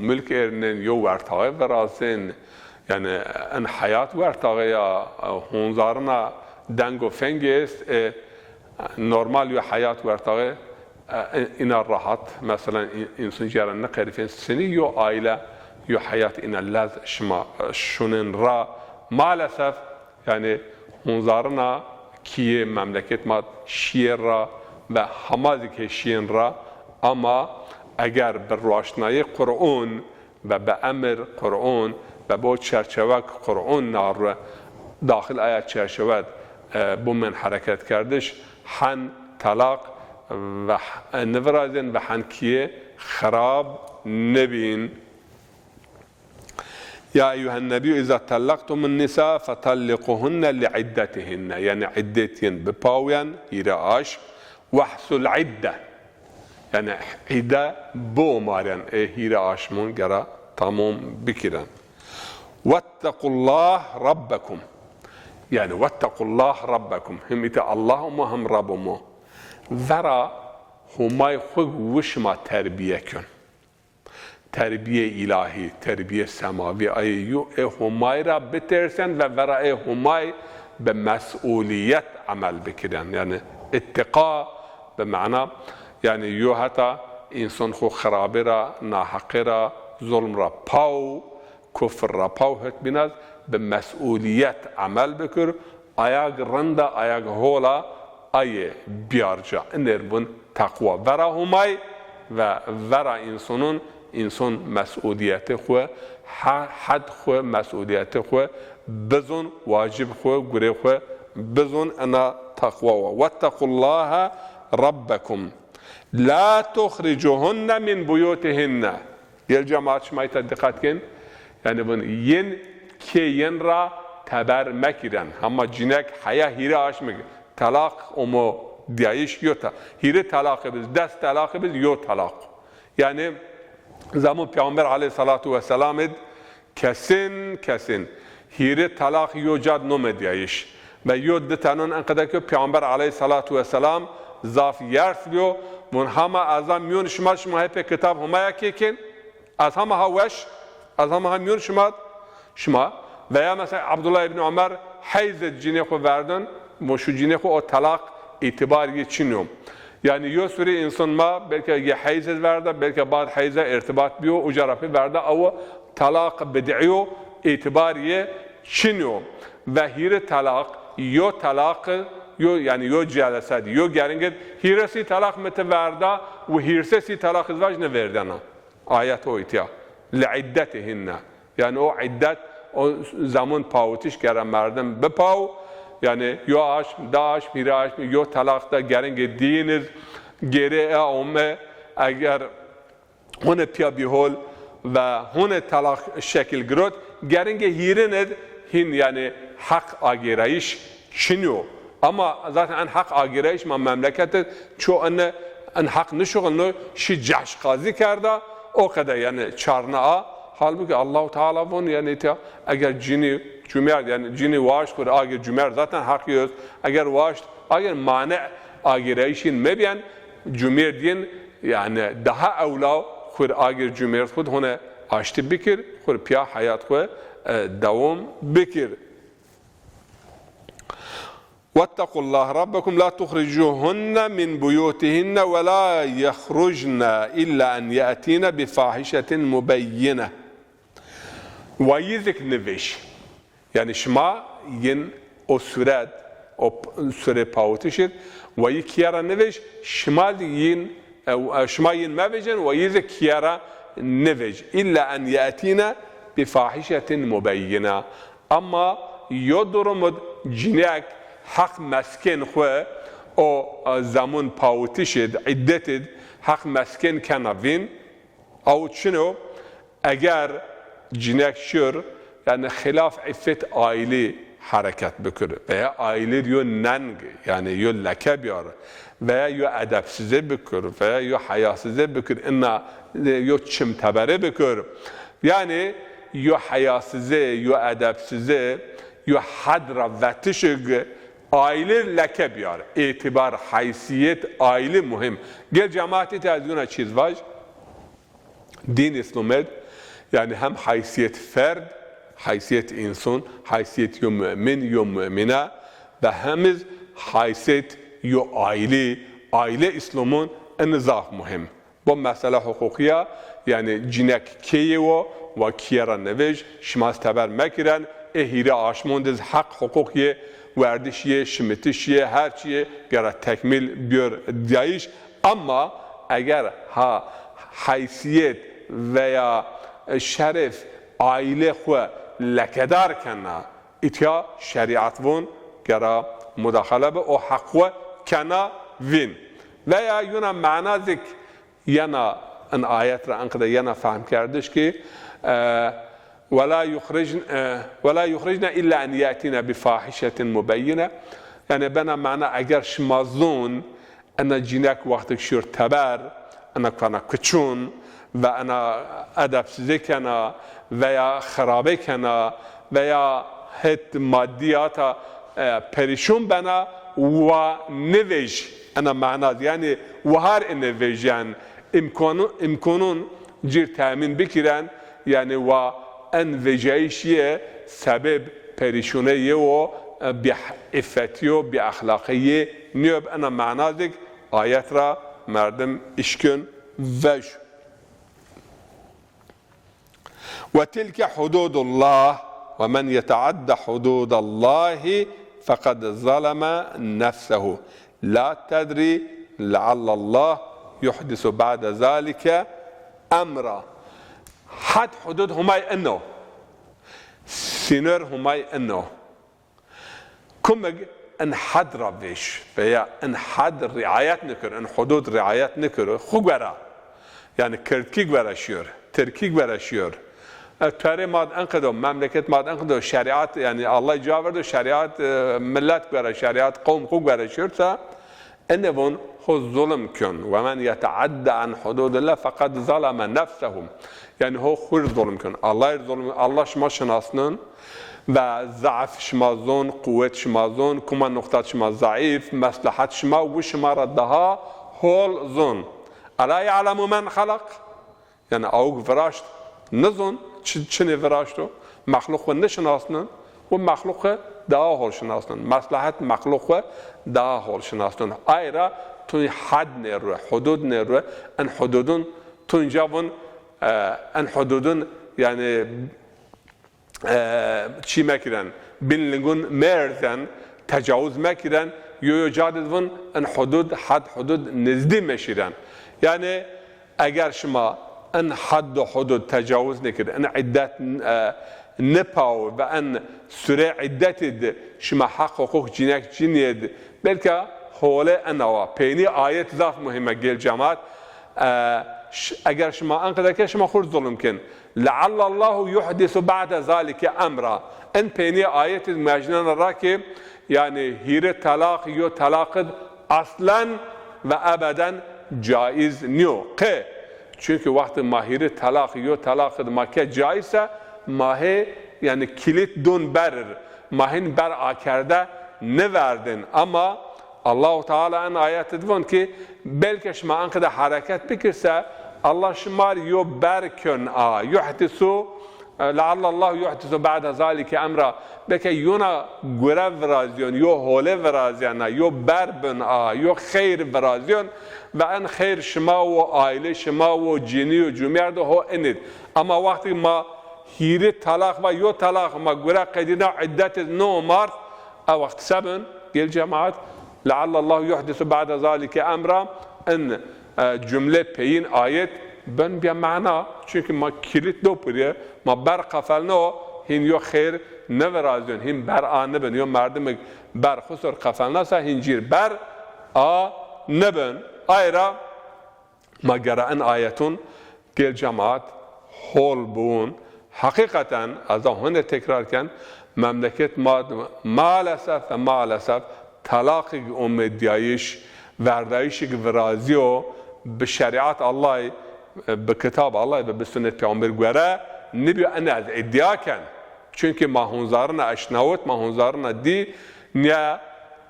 mulk ernin, yo wertaxê virazin. Yanî, in heyat wertaxê ya, hunzarina deng û fengê est, e, normal yo heyat wertaxê, e, ina rahat. Meselan, in-, însan cî ra niqerifên sinî yo aîle, yo heyat ina lez şima, e, şunin ra. Maalesef, yanî hunzarina kîyê memleket ma şîyê ra ve hema zî ke şîyên ra, ama eger bi roşnayê Qur'on ve bi emir Qur'on ve bi o çerçewe ke Qur'on na ru daxil aya çerçewe, e, bumên hereket kerdiş, hen telaq ve h-, e, nivirazên ve hen kîyê xirab nebîn. Ya eyyuhen nebiyyü iza tellaqtumun nisa fetalliquhunne li iddetihinne. Yanî iddet yin bipawyen, hîre aşm. Wehsul idde. Yanî îdde biomaryen, ê hîre aşmun gera tamam bikiren. Wettequllah rabbekum. Yanî wettequllah rabbekum. Him îte Allah omo, him Rab omo. Vera Homay xwu wi şima terbîye kön. Terbîyê îlahî, terbîyê semavî, ayê yo ê Homay ra bitersen ve vera ê Homay bi mesûlîyet emel bikiren. Yanî ittiqa bi mana, yanî yo heta însan xwu xirabî ra, naheqî ra, zulm ra paw, kufr ra paw hit bînaz, bi mesûlîyet emel bikir, ayag rind a, ayag hol a, ayê biyar ca. Iner vun teqwa. Vera Homay ve vera însanun, însan mesûlîyetê xwu, he-, hed xwu, mesûlîyetê xwu bizun, wacib xwu, gurê xwu bizun, ina teqwa wa. Wettequllaha rabbekum. La tuxricuhunne min buyutihinne. Gel cemaat, şima îta diqet kên. Yanî vun yin kê yin ra teber mekiren. Hema cînek heya hîre aşmik telaq omo diyayîş yo te-, hîre telaqî biz, des telaqî biz, yo telaq. Yanî zemun Peyxamber aleyhîsselatu wesselam id kesin, kesin hîre telaq yo cad nome diyayîş. Ve yo di tenon enqede ke Peyxamber aleyhîsselatu wesselam zaf yers biyo. Vun hema ez a mîyon şima, şima hepê kitab Homaya kê kên. Ez hema ha weş, ez hema ha mîyon şima, şima. Veya mesela Abdullah ibn Ömer heyz id cînê xwu verdin, vun şu cînê xwu o telaq îtîbar yê çin yo. Yanî yo surê însan ma belkî yê heyz id verda, belkî bad heyza irtibat biyo, uca ra pê verda, ew telaq bid'î yo, îtîbar yê çin yo. Ve hîre telaq, yo telaq, yo, yanî yo celese di, yo gering id, hîre sî telaq mi ti verda, wi hîrsê sî telaq iz vaj niverdena. Ayet o îtya. Li iddetihinne. Yanî o iddet, o zemun pawitiş gere merdim bipaw. Yanî yo aşm, di aşm, hîrê aşm, yo telaq de geringê dîyin iz gêrê e ome, eger hone piya bîhol ve hone telaq şekil girot, geringê hîrin id hîn, yanî heq agêrayîş çin yo. Ama zaten en heq agêrayîş ma memleket id ço en, en heq nişuxulno, şî cehşqazî kerda, o qede yanî çarna a. Halbukî Allahu Teala von yanî te eger cînî cumerd, yanî cînî waşt xwu rê agêr cumerd zaten heq yo est. Eger waşt agêr mane agêrayîşîn mebîyen, cumêrdîn, yanî daha ewla xwu rê agêr cumêrd xwu d hone aştî bikir, xwu rê piya heyat xwu, e, dewam bikir. Wettequllaha rabbekum la tuxricuhunne min buyutihinne ve la yexrucne illa en ye'tîne bi fahişetin mubeyyine. Wa yi zik nivêj. Yanî şima yin o suret, o p-, surê pawitiş id, wa yi kiye ra nivêj, şima yin, e, e, şima yin mevêjin, wa yi zik kiye ra nivêj. Îlla en ye'tîne bi fahişetin mubeyyine. Ama yo durum id cinîyek heq meskên xwu o, e, zemun pawitiş id, îddet id, heq meskên kena vîn, aw çin o, eger cinîyek şir, yanî xîlaf îffet aîlî hereket bikir, veya aîlî yo neng, yanî yo leke biyar, veya yo edebsizî bikir, veya yo heyasizî bikir, inna, e, yo çimteberî bikir. Yanî yo heyasizî, yo edebsizî, yo hed ra vetişig aîlî leke biyar. Îtîbar, heysîyet aîlî muhîm. Gel cemaat îta ez yuna çîz vaj. Dîn Îslam id, yanî hem heysîyet ferd, heysîyet însan, heysîyet yo mu'min, yo mu'mine ve hem iz heysîyet yo aîlî, aîle Îslamun in zaf muhîm. Bu mesele huquqî ya, yanî cinîyek kê yê wo, wa kiye ra nivêj, şima iz teber mekiren, ê hîrê aşmon diz heq huquq yê, werdiş yê, şimitiş yê, her çî yê gera tekmîl biyor diyayîş. Ama eger ha heysîyet veya, e, şeref aîle xwu lekedar kena, îtya şerîet vûn gera mudaxale bi, o heq xwu kena vîn. Veya yuna mana zik yena in ayet ra enqede yena fehmkerdiş ki, e, "Ve la yuxricn-, e, ve la yuxricne illa en ye'tîne bi fahişetin mubeyyine." Yanî bena mana eger şima zûn ena cinîyek wextik şîyor teber, ena kena kuçûn ve ena edebsizî kena veya xirabî kena veya het maddîyata, e, perîşûn bena, wa nivêj ena mana. Yanî wahar ine vêjen, îmkanu-, îmkanûn cir temîn bikiren, yanî wa en vêjayîş yê sebeb perîşûnê yê wo, e, bi îffetî yo, bi exlaqî yê nîyo. Bi ena mana zik ayet ra merdim îşkin vej. "Ve tilke hududullah ve men yeteadde hududallahi fekad zaleme nefsehu. La tedri leallallah yuhdisu ba'de zalike emra." Had hudud Humay ino. Sînor Humay ino. Kumig in had ra vêş veya in had riayet nikir, in hudud riayet nikir, xu gora. Yanî kirdkî gora şiyor, tirkî gora şiyor. E, tuerê ma d enqedo, memleket ma d enqedo, şerîet, yanî Allah ca verdo, şerîet, e, millet gora, şerîet qewm xu gora şiyorsa, ene von ho zulm kön. "Ve men yeteadde an hududillah fekad zaleme nefsehu." Yanî ho xu rê zulm kön. Allah rê zulm, Allah şima şinasnin ve zaaf şima zon, quwet şima zon, kuma nuqtat şima zaaf, meslehet şima û şima ra daha hol zon. "Ela ya'lemu men halak?" Yanî awk viraşt nizon, çi-, çinê viraşto, mexluq xwu nişinasnin, û mexluq xwu daha hol şinasnin. Meslehet mexluq xwu daha hol şinasnin. Ay ra tu had nêrue, hudud nêrue, en hududun tunca vun, e, en hududun, yanî, e, çî mekiren, bin lingun mêrzen, tecawuz mekiren, yo yo ca di vun, en hudud, had hudud nizdî meşîren. Yanî, eger şima en had û hudud tecawuz nikir, en îddet, e, nipaw ve en sure îddetî di şima heq huquq cinek cinîyê di, belka hole enawa. Peynî ayet zaf muhîm e gel cemaat. E, ş-, eger şima enqede ke şima xur zulm kin. "Leallallahu yuhdisu ba'de zalike emra." En peynî ayet id mecnena ra ki, yanî hîrê telaq yo telaq id aslen ve ebeden caiz nîyo. Qe? Çunkî wextê ma hîrê telaq yo telaq id ma ke caiz se, ma hê, yanî, kilît dûn berir. Ma hîn ber akerde niverdin. Ama Allahu Teala en ayet id von ki, belke şima enqede hereket bikir se, Allah şima rê yo ber kön a. Yuhdisu, e, leallallahu yuhdisu ba'de zalike emra. Belke yona gure virazyon, yo hole virazyena, yo ber bin a, yo xeyr virazyon ve en xeyr şima wo, aîle şima wo, cinî yo, cumîyerdo ho inid. Ama wextî ma hîrê telaq va yo telaq ma gure qedîna îddet iz no mard, e wext se bin, gel cemaat, leallallahu yuhdisu ba'de zalike emra, in, e, cumle peyin ayet ben bîya mana. Çunkî ma kilît do purîye, ma ber qefelno, hîn yo xêr nivirazyon, hîn ber a nibin, yo merdimik ber xusor qefelna se hîn cîr ber a nibin. Ay ra ma gera in ayetun gel cemaat hol bûn. Heqîqeten, ez a hone tekrar ken, memleket ma maalesef ve maalesef telaqig ome dîyayîş, verdayîşig virazîyo, bi şerîat Allahî, bi kitab Allahî ve bi sunnet peyxamber gore nibîyo, ene ez îdîa ken. Çunkî ma hûn zarina eşnawit, ma hûn zarina dî, nîye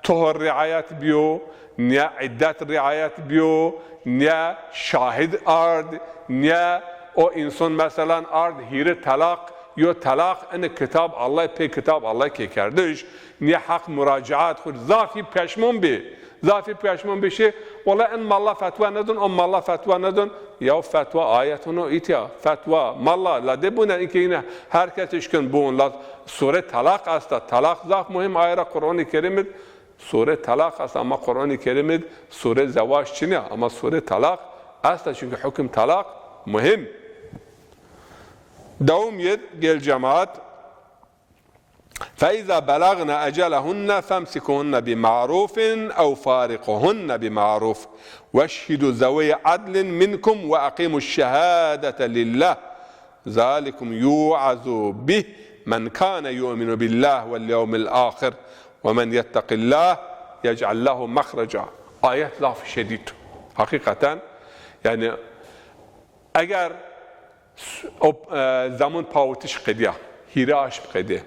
tohir rîayet bîyo, nîye îddet rîayet bîyo, nîye şahid ard, nîye o înson meselan ard hîrê telaq, yo telaq, ini kitab Allahî, pê kitab Allahî kêkerdiş, nîye heq muracaat xwu, zafî peşmon bî. Zafî peşmon bî şî, wela in malla fetwa nidon, o malla fetwa nidon. Yaw fetwa ayet hino îtya, fetwa malla la de bûne, inke yine her kes îşkin bûn, la sure telaq esta, telaq zaf muhîm, ay ra Qur'anî Kerîm id sure telaq esta, ama Qur'anî Kerîm id sure zewac çin ya, ama sure telaq esta, çunkî hukim telaq muhîm. Dewam yid gel cemaat. فإذا بلغن أجلهن فامسكوهن بمعروف أو فارقوهن بمعروف واشهدوا ذوي عدل منكم وأقيموا الشهادة لله ذلكم يوعظ به من كان يؤمن بالله واليوم الآخر ومن يتق الله يجعل له مخرجا. Ayet zaf şedîd. Heqîqeten, yanî, eger s-, o, e, zemun pawitiş qedîya, hîrê aşm qedê.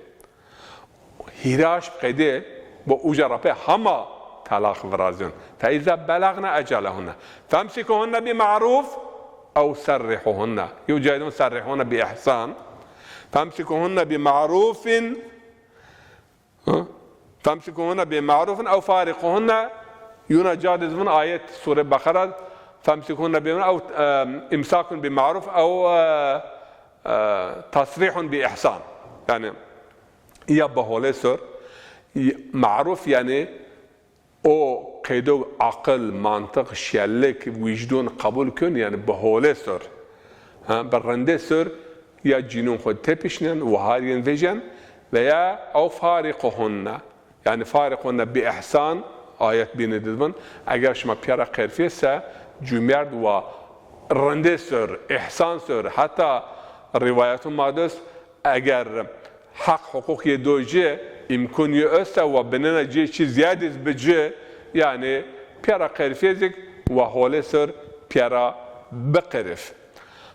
Hîrê aşm qedê, bo uca ra pê hema telaq virazîyon. فإذا بلغن أجلهن فامسكوهن بمعروف أو سرحوهن. Yew cayê din سرحوهن بإحسان. فامسكوهن بمعروف Ha? فامسكوهن بمعروف أو فارقوهن. Yuna ca de zî vun ayet Sure Beqera, فامسكوهن بمعروف أو، e, إمساك بمعروف أو، e, e, تسريح بإحسان. Yanî ya bi holê sor, y-, maruf yanî o qeydo aqil, mantiq, şelik, wîcdon qebul kin, yanî bi holê sor. Ha, bi rindê sor ya cînûn xwu tepişnen, wahar yên vejên veya ew farîquhunne. Yanî farîquhunne bi îhsan, ayet bînî de vun. Eger şima pîya ra qerfîyê se, cumêrd wa rindê sor, îhsan sor, heta rîwayetûn ma dost, eger heq huqûq yê do ci, îmkûn yê esta wa binena ci çî zîyadî iz bi ci, yanî pîya ra qerfîyê zik wa holê sor pîya ra biqerif.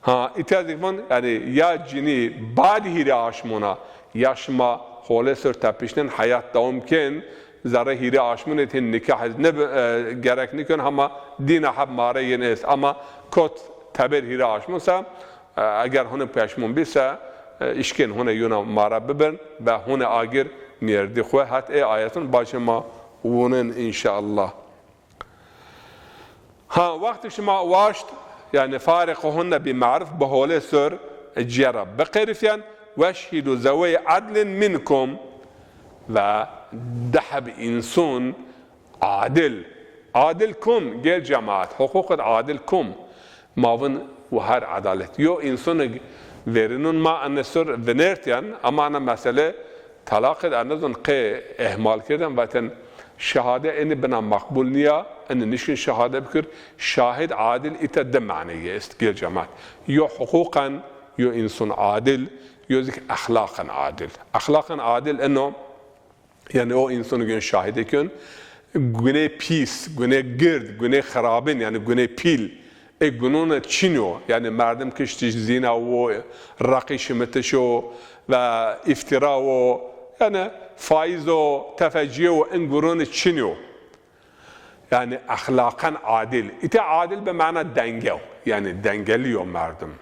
Ha, îtya zik vun, yanî ya cinî bad hîrê aşmûn a, ya şima holê sor tepişnin, heyat dewam kin, zerrê hîrê aşmûn ê tîn nikah iz nib-, e, gerek nikun, hema dîna heb mare yin est. Ama kot teber hîrê aşmûn se, E, eger hune peşmûn bî se, e, îşkên hune yuna mare bibin ve hune agir mîyerdî xwu. Het ê ayetûn bacê ma wunin înşallah. Ha, wextî şima waşt, yanî fariquhunne bi maruf, bi holê sor, e, cîye ra biqerifyen, weşhîdû zewey edlin minkum, ve di heb însun, Adil. Adil kum, gel cemaat. Huquqid adil kum. Ma vin û her edalet. Yo însonig verînun ma ene sor vinertyen, ama ena mesele talaqid ene zon qe ihmal kirden, vaten şehade eni bina maqbul niya, eni nişkin şehade bikir. Şahid adil îta di maneyê est, gel cemaat. Yo huquqen, yo înson adil, yo zik exlaqen adil. Exlaqen adil eno, Yanî o înson gun şahide kön, gunê pîs, gunê gird, gunê xirabin, yanî gunê pîl, ê gunûn çin o. Yanî merdim kiştiş, zîna wo, reqî şimitiş o ve îftîra wo, yanî faîz o, tefecîye wo, in gunûn çin o. Yanî exlaqen adil. Îte adil bi mana denge o. Yanî dengelî yo merdim.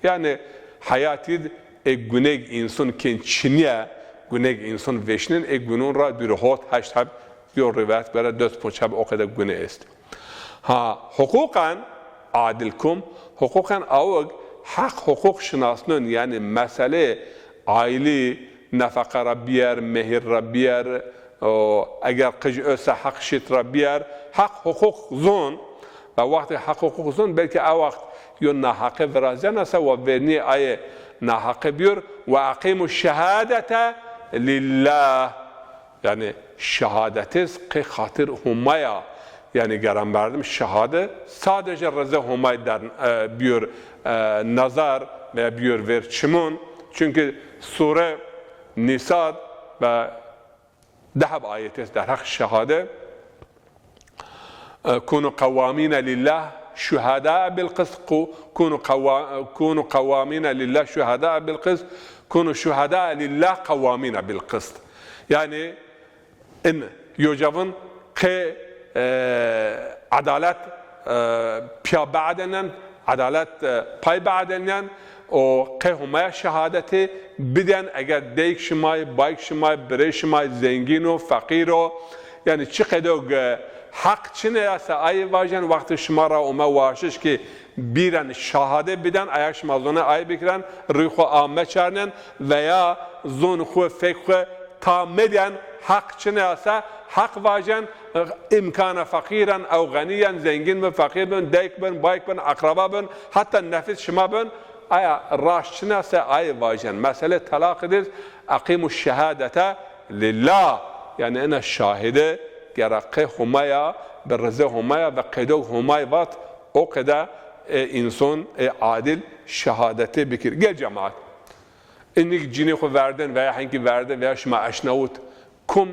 Yanî heyatî d ê guneg înson kên çinîye, guneg înson vêşnên, ê gunûn ra dûrî hot heşt heb, yo rîwayet bere dört ponc heb o qede gune est. Ha, huquqen adil kum, huquqen awig Heq huquq şinasnon, yanî meselê aîlî, nefeqe ra bîyer, mehîr ra bîyer, o, eger qij ose heq şît ra bîyer, heq huquq zon. Ve wextê heq huquq zon, belkî a wext yo naheqe virazena se wa vernî aye naheqe bîyor. Ve eqîmu şehadete lillah. Yanî şehadetêz qê xatir Homay a. Yanî gera merdim şehade sadece rizê Homay der, e, bîyor, e, nazar veya bîyor ver çimon. Çunkî sure Nîsa ve deheb ayetêz derheq şehade. E, kunu qewwamîne lillah şuhedâe bil qist, ku-, kunu qewwa-, kunu qewwamîne lillah şuhedâe bil qist, kunu şuhedâe lillah qewwamîne bil qist. Yanî in yo cevin qê, e, edalet, e, pîya biedenen, edalet, e, pay biedenen, o qê Homaya şehadetê biden, eger deyk şimay, bayk şimay, birê şimay, zengîn o, feqîr o, yanî çi qedo ge heq çine ya se ayê vajen, wextê şima ra ome waşiş ki bîren şahade biden, aya şima zone ayê bikiren, rî xwu a meçarnen veya zon xwu, fek xwu ta medyen, heq çine ya se heq vajen, imkana feqîren ew xenîyen, zengîn bin, feqîr bin, deyk bin, bayk bin, eqreba bin, heta nefis şima bin, aya raşt çina se ayê vajen. Mesele telaqî dir, eqîmu şehadete lillah. Yanî ena şahide gera qê Homaya, bi rizê Homaya ve qedog Homay vat, o qede, e, înson, e, adil şehadete bikir. Gel cemaat. Inik cinê xwu verden veya henkî verde veya şima eşnawit. Kom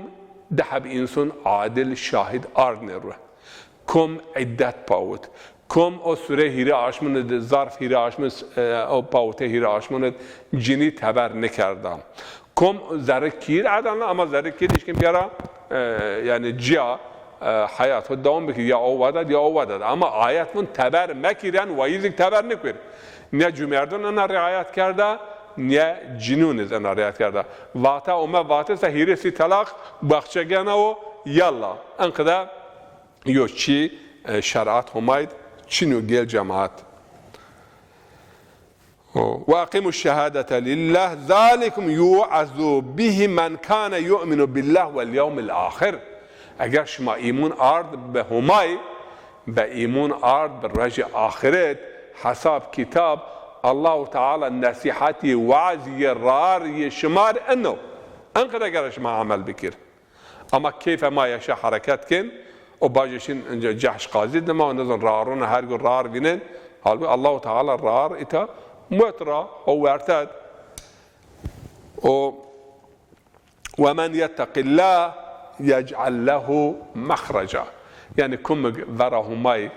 deheb înson adil şahid ardne ru. Kom îddet pawit. Kom o sure hîrê aşmine de, zarf hîrê aşmine, e, o pawite hîrê aşmine cinî teber nikerda. Kom zerrê kîr edanla, ama zerrê kîr îşkin biyara, e, yanî ciya, e, heyat xwu dewam bikir, ya o wedat, ya o wedat. Ama ayet vun teber mekîren, wayîzik teber nikir. Ne cumerdun ena riayet kerda, ne cinûn iz ena riayet kerda. Vate ome vate se hîrê sî telaq, baxçe gena o, yalla. Enqede yo çî, e, şer'at Homayd çin o gel cemaat. O, "Ve eqimu şehadete lillah, zalikum yu'azu bihi men kane yu'minu billah vel yevmil ahir." Eger şima îmûn ard bi Homay, bi îmûn ard bi rojê axiret, hesab kitab, Allahu Teala nesîhetî, wazî, rar yê şima ri eno. Enqede gere şima emel bikir. Ama keyfe ma yaşa hereket kên, o bacê şin ince cehş qazî dima, o nezon rarûn her gu rar vînen. Halbuki Allahu Teala rar îta muet ra, o wertet. O, "Ve men yetteqillah yec'al lehu mehreca." Yanî kumig vera Humay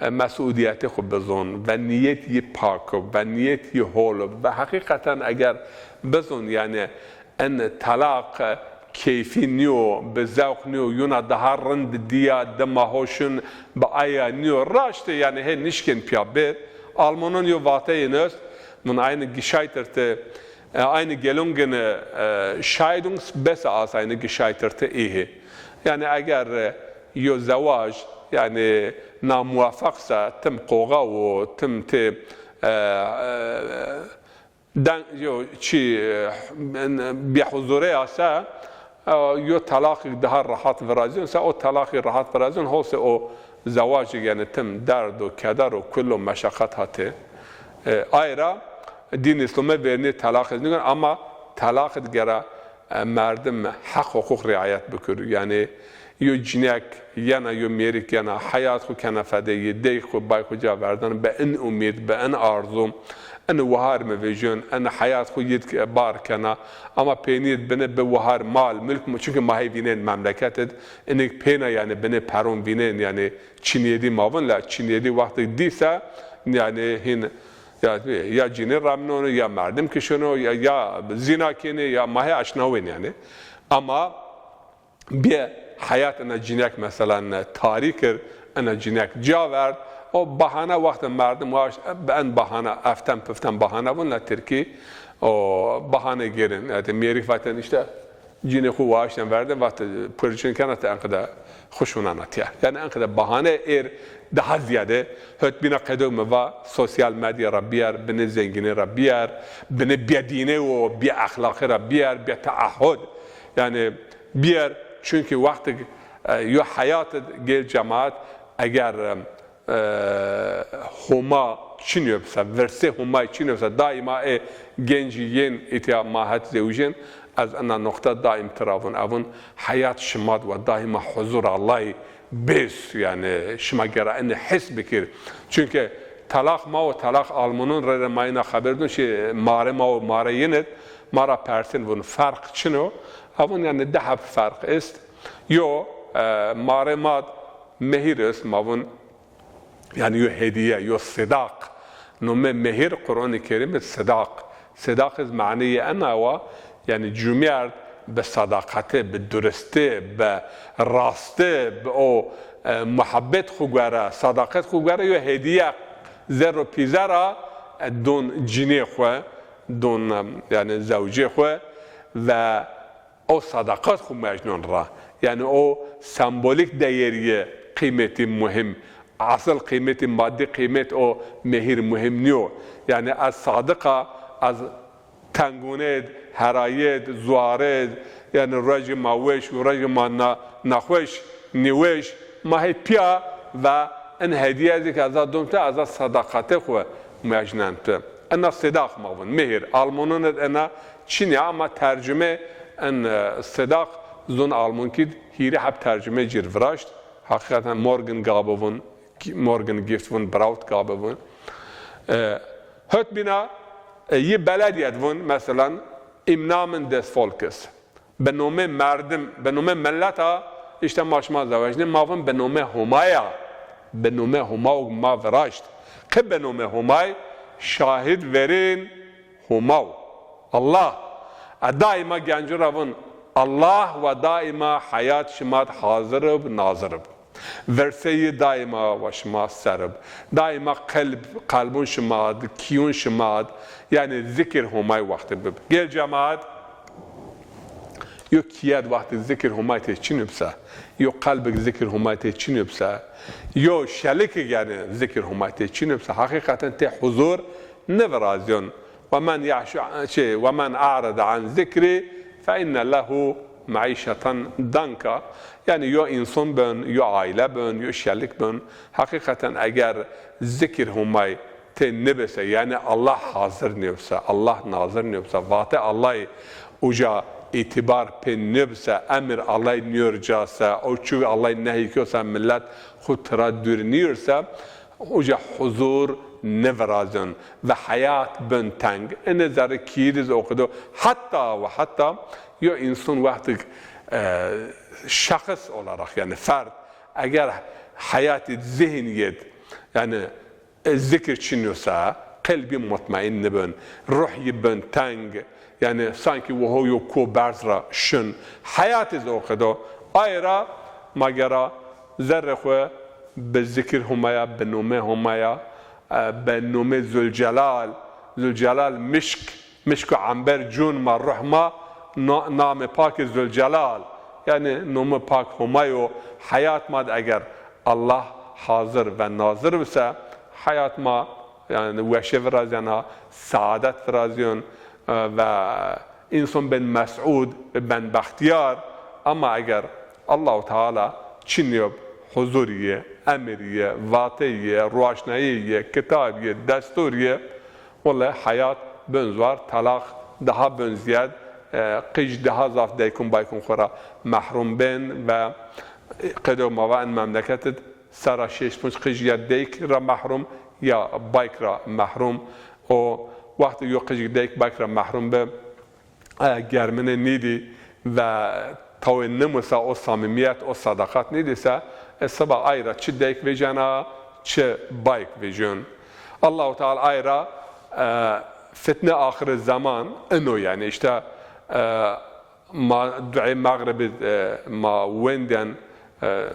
e, mesûlîyetê xwu bizon, ve nîyet yî pak o, ve nîyet yî hol o, ve heqîqeten eger bizon, yanî en telaq, e, keyfî nîyo, bi zewq nîyo, yuna daha rind dîya, dima ho şin bi aya nîyo. Raşt ê, yanî hê nişkên pîya bêr. Almanon yo vateyên est, vun aynı Gescheiterte, e, aynı Gelungene, e, Scheidung besser als eine Gescheiterte Ehe. Yanî eger, e, yo zewaj, yanî namuwefeq se, tim qoxa wo, tim ti, e, e, den-, yo çi, e, bêhuzure ya se, e, yo telaqî daha rahat virazîyon se, o telaqî rahat virazîyon, holse o zewajî yanî tim derd o, keder o, kul o, meşeqet hatê. E, ay ra dîn Îslame vernî telaq iz nîgon, ama telaq id gera e, merdim heq huqûq riayet bikir. Yanî yo cinîyek yena, yo mêrik yena, heyat xwu kena fedê yî, dey xwu, bay xwu ca verdan, bi in umîd, bi in arzû, in wihar mi vejyon, in heyat xwu yid bar kena, ama peynî id bine bi wihar mal, mulk, çunkî ma hey vînên memleket id, inik pêna yanî binê peron vînên, yanî çinîyedî ma vin, la çinîyedî wextik dî se, yanî hîn ya, ya cinî remnono, ya merdim kişono, ya, ya zîna kenê, ya ma hê eşnawên yanî. Ama bê heyat ina cinîyek mesela tarî kir, ina cinîyek ca verd, o bahane wextê merdim waşt, bi en bahane, eften piften bahane vun la tirkî, o bahane gêrin. Yanî mêrik vaten îşte, Cinê xwu waşten verde, vat, "Purcin kena, ti enqede xwu şunana tiya." Yani enqede bahane êr daha ziyade. Hot bîna qedo mi va, sosyal medya ra biyer, binê zengînê ra biyer, binê bêdînê û bêexlaqê ra biyer, bêteahhud. Yani biyer, çünkü wextig, e, yo heyat id gel cemaat, eger, e, e, Homa çinî yo bise, virsê Homay çinî yo bise, daîma ê gencî yên îtya ma het zewjên, ez ena noqta daîm tira vun. Evun heyat şima di wa, daîma huzur Allahî bês, yani şima gera enî his bikir. Çünkü talaq ma û talaq Almanon rê rê ma yina xeber dun, şi mare ma û mare yin id, ma ra persin vun, ferq çin o? Evun yani di heb ferq est. Yo, e, mare ma mehîr est, ma vun, yani yo hediye, yo sedaq. Nome mehîr Quranê Kerîm id sedaq. Sedaq iz maneyê ena wa, yani cumîyerd bi sadaqatî, bi duristî, bi rastî, bi o, e, muhabbet xwu gore, sadaqet xwu gore yo hediye zerr û pîze ra, e, don cinê xwu, don, e, yani zewcê xwu ve o sadaqat xwu mejnon ra. Yani o sembolîk değerî qîmetî muhîm. Asıl qîmetî, maddi qîmet o mehîr muhîm nîyo. Yani ez sadiq a, ez tengunêd, herayêd, zuarêd, yani rojê ma weş û rojê ma na-, naxweş, nîweş, ma hê pîya ve in hediye zî ke ez a dom ti, ez a sadaqatê xwu mejnen ti. Ena sedaq ma vun, mehîr. Almanon id ena çinî, ama tercume en, e, sedaq zon almankî d hîrê heb tercume cir viraşt. Hakikaten Morgengabe vun, Morgengift vun, Brautgabe vun. E, hot bîna, e, yi belediyet vun, mesela, im Namen des Volkes. Bi nomê merdim, bi nomê milleta, işte ma şima zewecnê, ma vun bi nomê Homaya, bi nomê Homa û ma viraşt. Qe bi nomê Homay, şahid verên Homa o. Allah. E, daîma gencu ra vun, Allah wa daîma heyat şima d hazir ib, nazir ib. Virsê yi daîma wa şima ser ib. Daîma qelb, qelbun şima d, kîyun şima d, yani zikir Homay wexti bib. Gel cemaat, yo kîyed wexti zikir Homay tê çinî bise, yo qelbik zikir Homay tê çinî bise, yo şelikik yani zikir Homay tê çinî bise, heqîqeten tê huzur nivirazyon. "Ve men ya'şu-, şey, ve men a'rada an zikri fe inne lehu me'îşeten danka." Yani yo înson bin, yo aîle bin, yo şelik bin, heqîqeten eger zikir Homay tê nibise, yani Allah hazir nêbise, Allah nazir nêbise, vate Allahî uca îtîbar pê nêbise, emir Allahî nîyor ca se, o çî Allahî nehy kyo se, millet xwu tira dûr nîyor se, uca huzur nivirazyon ve heyat bin teng. Ine zerrê kîyî di zî o qedo. Hatta ve hatta yo înson wextik, e, şexs olarak, yani ferd, eger heyatî zihn yêd, yani, e, zikir çinyo se, qelbî mutmaîn nibin, ruh yi bin teng, yani sanki weho yo ko berz ra şin. Heyatî zî o qedo. Ay ra ma gera zerrê xwu bi zikir Homaya, bi nomê Homaya, e, bi nomê Zülcelal. Zülcelal mişk, mişk û ember cûn ma, ruh ma, no-, namê pakê Zülcelal. Yani nomê pak Homay o. Heyat ma de eger Allah hazir ve nazir bise, heyat ma yani weşe virazyena, saadet virazyon, e, ve înson ben mes'ud, ben bextiyar. Ama eger Allahu Teala çinyo huzur yi, emir yi, vate yi, roşnayî yi, kitab yi, destur yi, wele heyat bin zuar, talaq daha bin ziyad, e, qij daha zaf deykun baykun xwu ra mehrum bin ve, e, qedo ma va en memleket id sera şeş punc qij ya deyk ra mehrum ya bayk ra mehrum. O wextê yo qijik deyk bayk ra mehrum bi, e, germine nîdî ve tawê nimusa o samimiyet, o sadaqat nîdî se, e, siba ay ra çi deyk vejena, çi bayk vejyon. Allahu Teala ay ra, e, fitne axirê zaman ino, yani işte, e, Ma duê mexribî, e, ma wendên, e,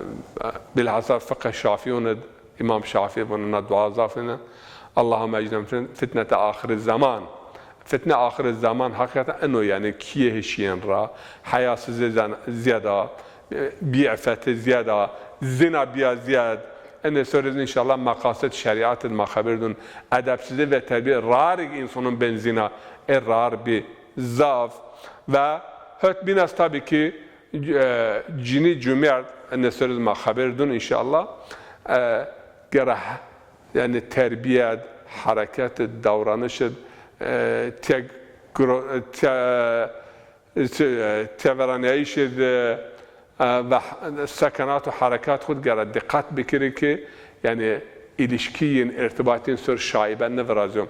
bilhassa fiqh Şafîyon id, Îmam Şafî vun ina dua zaf ine. Allahümme ecnibna fitnete ahiri zaman. Fitne axirê zeman heqîqeten eno, yanî kîye hişîyên ra, heyasizê zen-, zîyed a, e, bîîfetê zîyed a, zîna bîya zîyed. Enê ser iz înşallah meqasid şerîat id ma xeber dun, edebsizî ve terbîye, rarik însanun bên zîna, ê rar bî zaf. Ve hot bîn ez tabî kî, e, cinî cumêrd, enê ser iz ma xeber dun înşallah, e, gere, yanî terbîye id, hereket id, davranış id, e, teg-, gro-, te-, te-, teveranîyayîş id, e, ve sekenat û herekat xwu id gere dîqet bikirî ki, yanî îlişkîyîn, îrtibatîn ser şaibe nivirazîyo.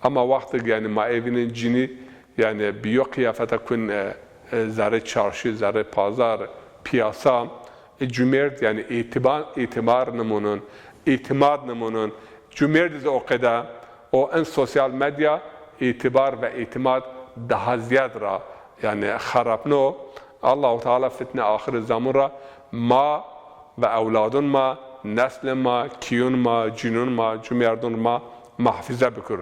Ema wextig yanî ma ê vînên cinî, yanî bi yo qîyafeta kun, e, e, zerrê çarşî, zerrê pazar, pîyasa, e, cumêrd, yanî îtîba-, îtîbar nimunun, îtîmad nimunun. Cumêrd iz o qede, o en sosyal medya îtîbar ve îtîmad daha zîyad ra, yanî xerapno. Allahu Teala fitne axirê zemun ra ma ve ewladun ma, neslê ma, kîyun ma, cinun ma, cumêrdun ma muhafeze bikir.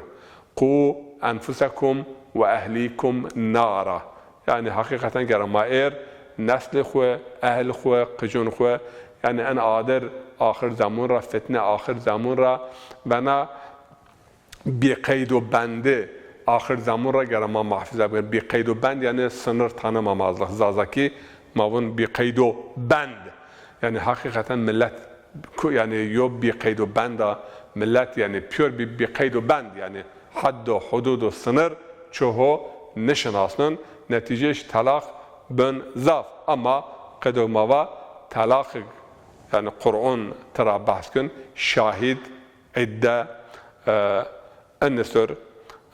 Qû enfusekum ve ehlîkum nara. Yanî heqîqeten gere ma êr neslê xwu, ehl xwu, qicun xwu, yanî en adir axir zemun ra, fitne axir zemun ra, vena bêqeyd û bendi axir zemun ra gere ma muhafeze bikin. Bêqeyd û bend yanî sinir tanımamazlık. Zazakî ma vun bêqeyd û bend. Yanî heqîqeten milet ku-, yanî yo bêqeyd û bend a, milet yanî pîyor bî bêqeyd û bend, yanî hed û hudud û sinir ço ho nişinasnin. Netîceyê îş telaq bin zaf. Ema qedo ma va telaqig, yanî Qur'on tira behs kin, şahid, îdde, e, enê ser,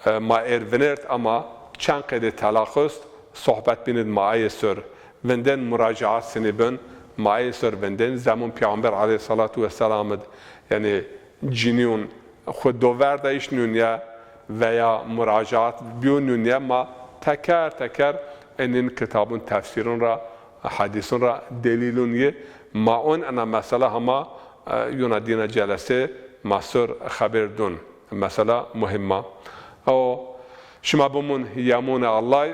e, ma êr vinêrt, ema çend qedê telaq est, sohbet bîn id ma ayê ser vindên, muracaat sinî bin, ma ayê ser vindên. Zemun Peyxamber aleyhissalatu vesselam id, yanî cinîyun xwu do verda îş nûnye veya muracaat bîyo nûnye, ma teker teker enîn kitabun tefsîrun ra, hedîsun ra delîlun yi. Ma on ena mesela hema, e, yuna dîna celese ma ser xeber dun. Mesela muhîm a. O, şima bimun yemûnê Allay.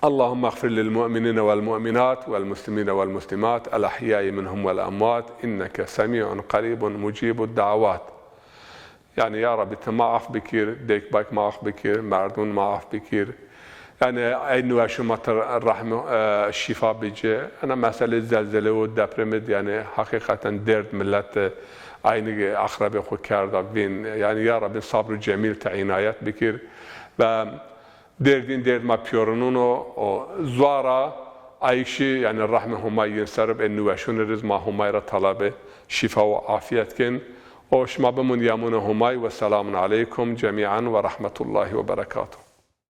اللهم اغفر للمؤمنين والمؤمنات والمسلمين والمسلمات الأحياء منهم والأموات إنك سميع قريب مجيب الدعوات. Yanî ya Rabbî ti ma af bikir, dêk bayk ma af bikir, merdûn ma af bikir. Yanî ey niweşûn ma ti rehm, e, şîfa bici. Ena meselê zelzele û deprem id yanî heqîqeten dêrd milet, e, eynî aqrebê xwu kerda vîn. Yanî ya Rabbî sabr û cemîl ti înayet bikir. Ve dêrdîn dêrd ma pîyorinûn o, o zuara ayşî, yanî rehmê Humay yin ser ib, ê niweşûnî riz ma Humay ra talabê şîfa û afîyet kin. O şima bimun yemûnê Humay. Ve selamun aleykum cemî'an ve rehmetullahî ve berekatuh.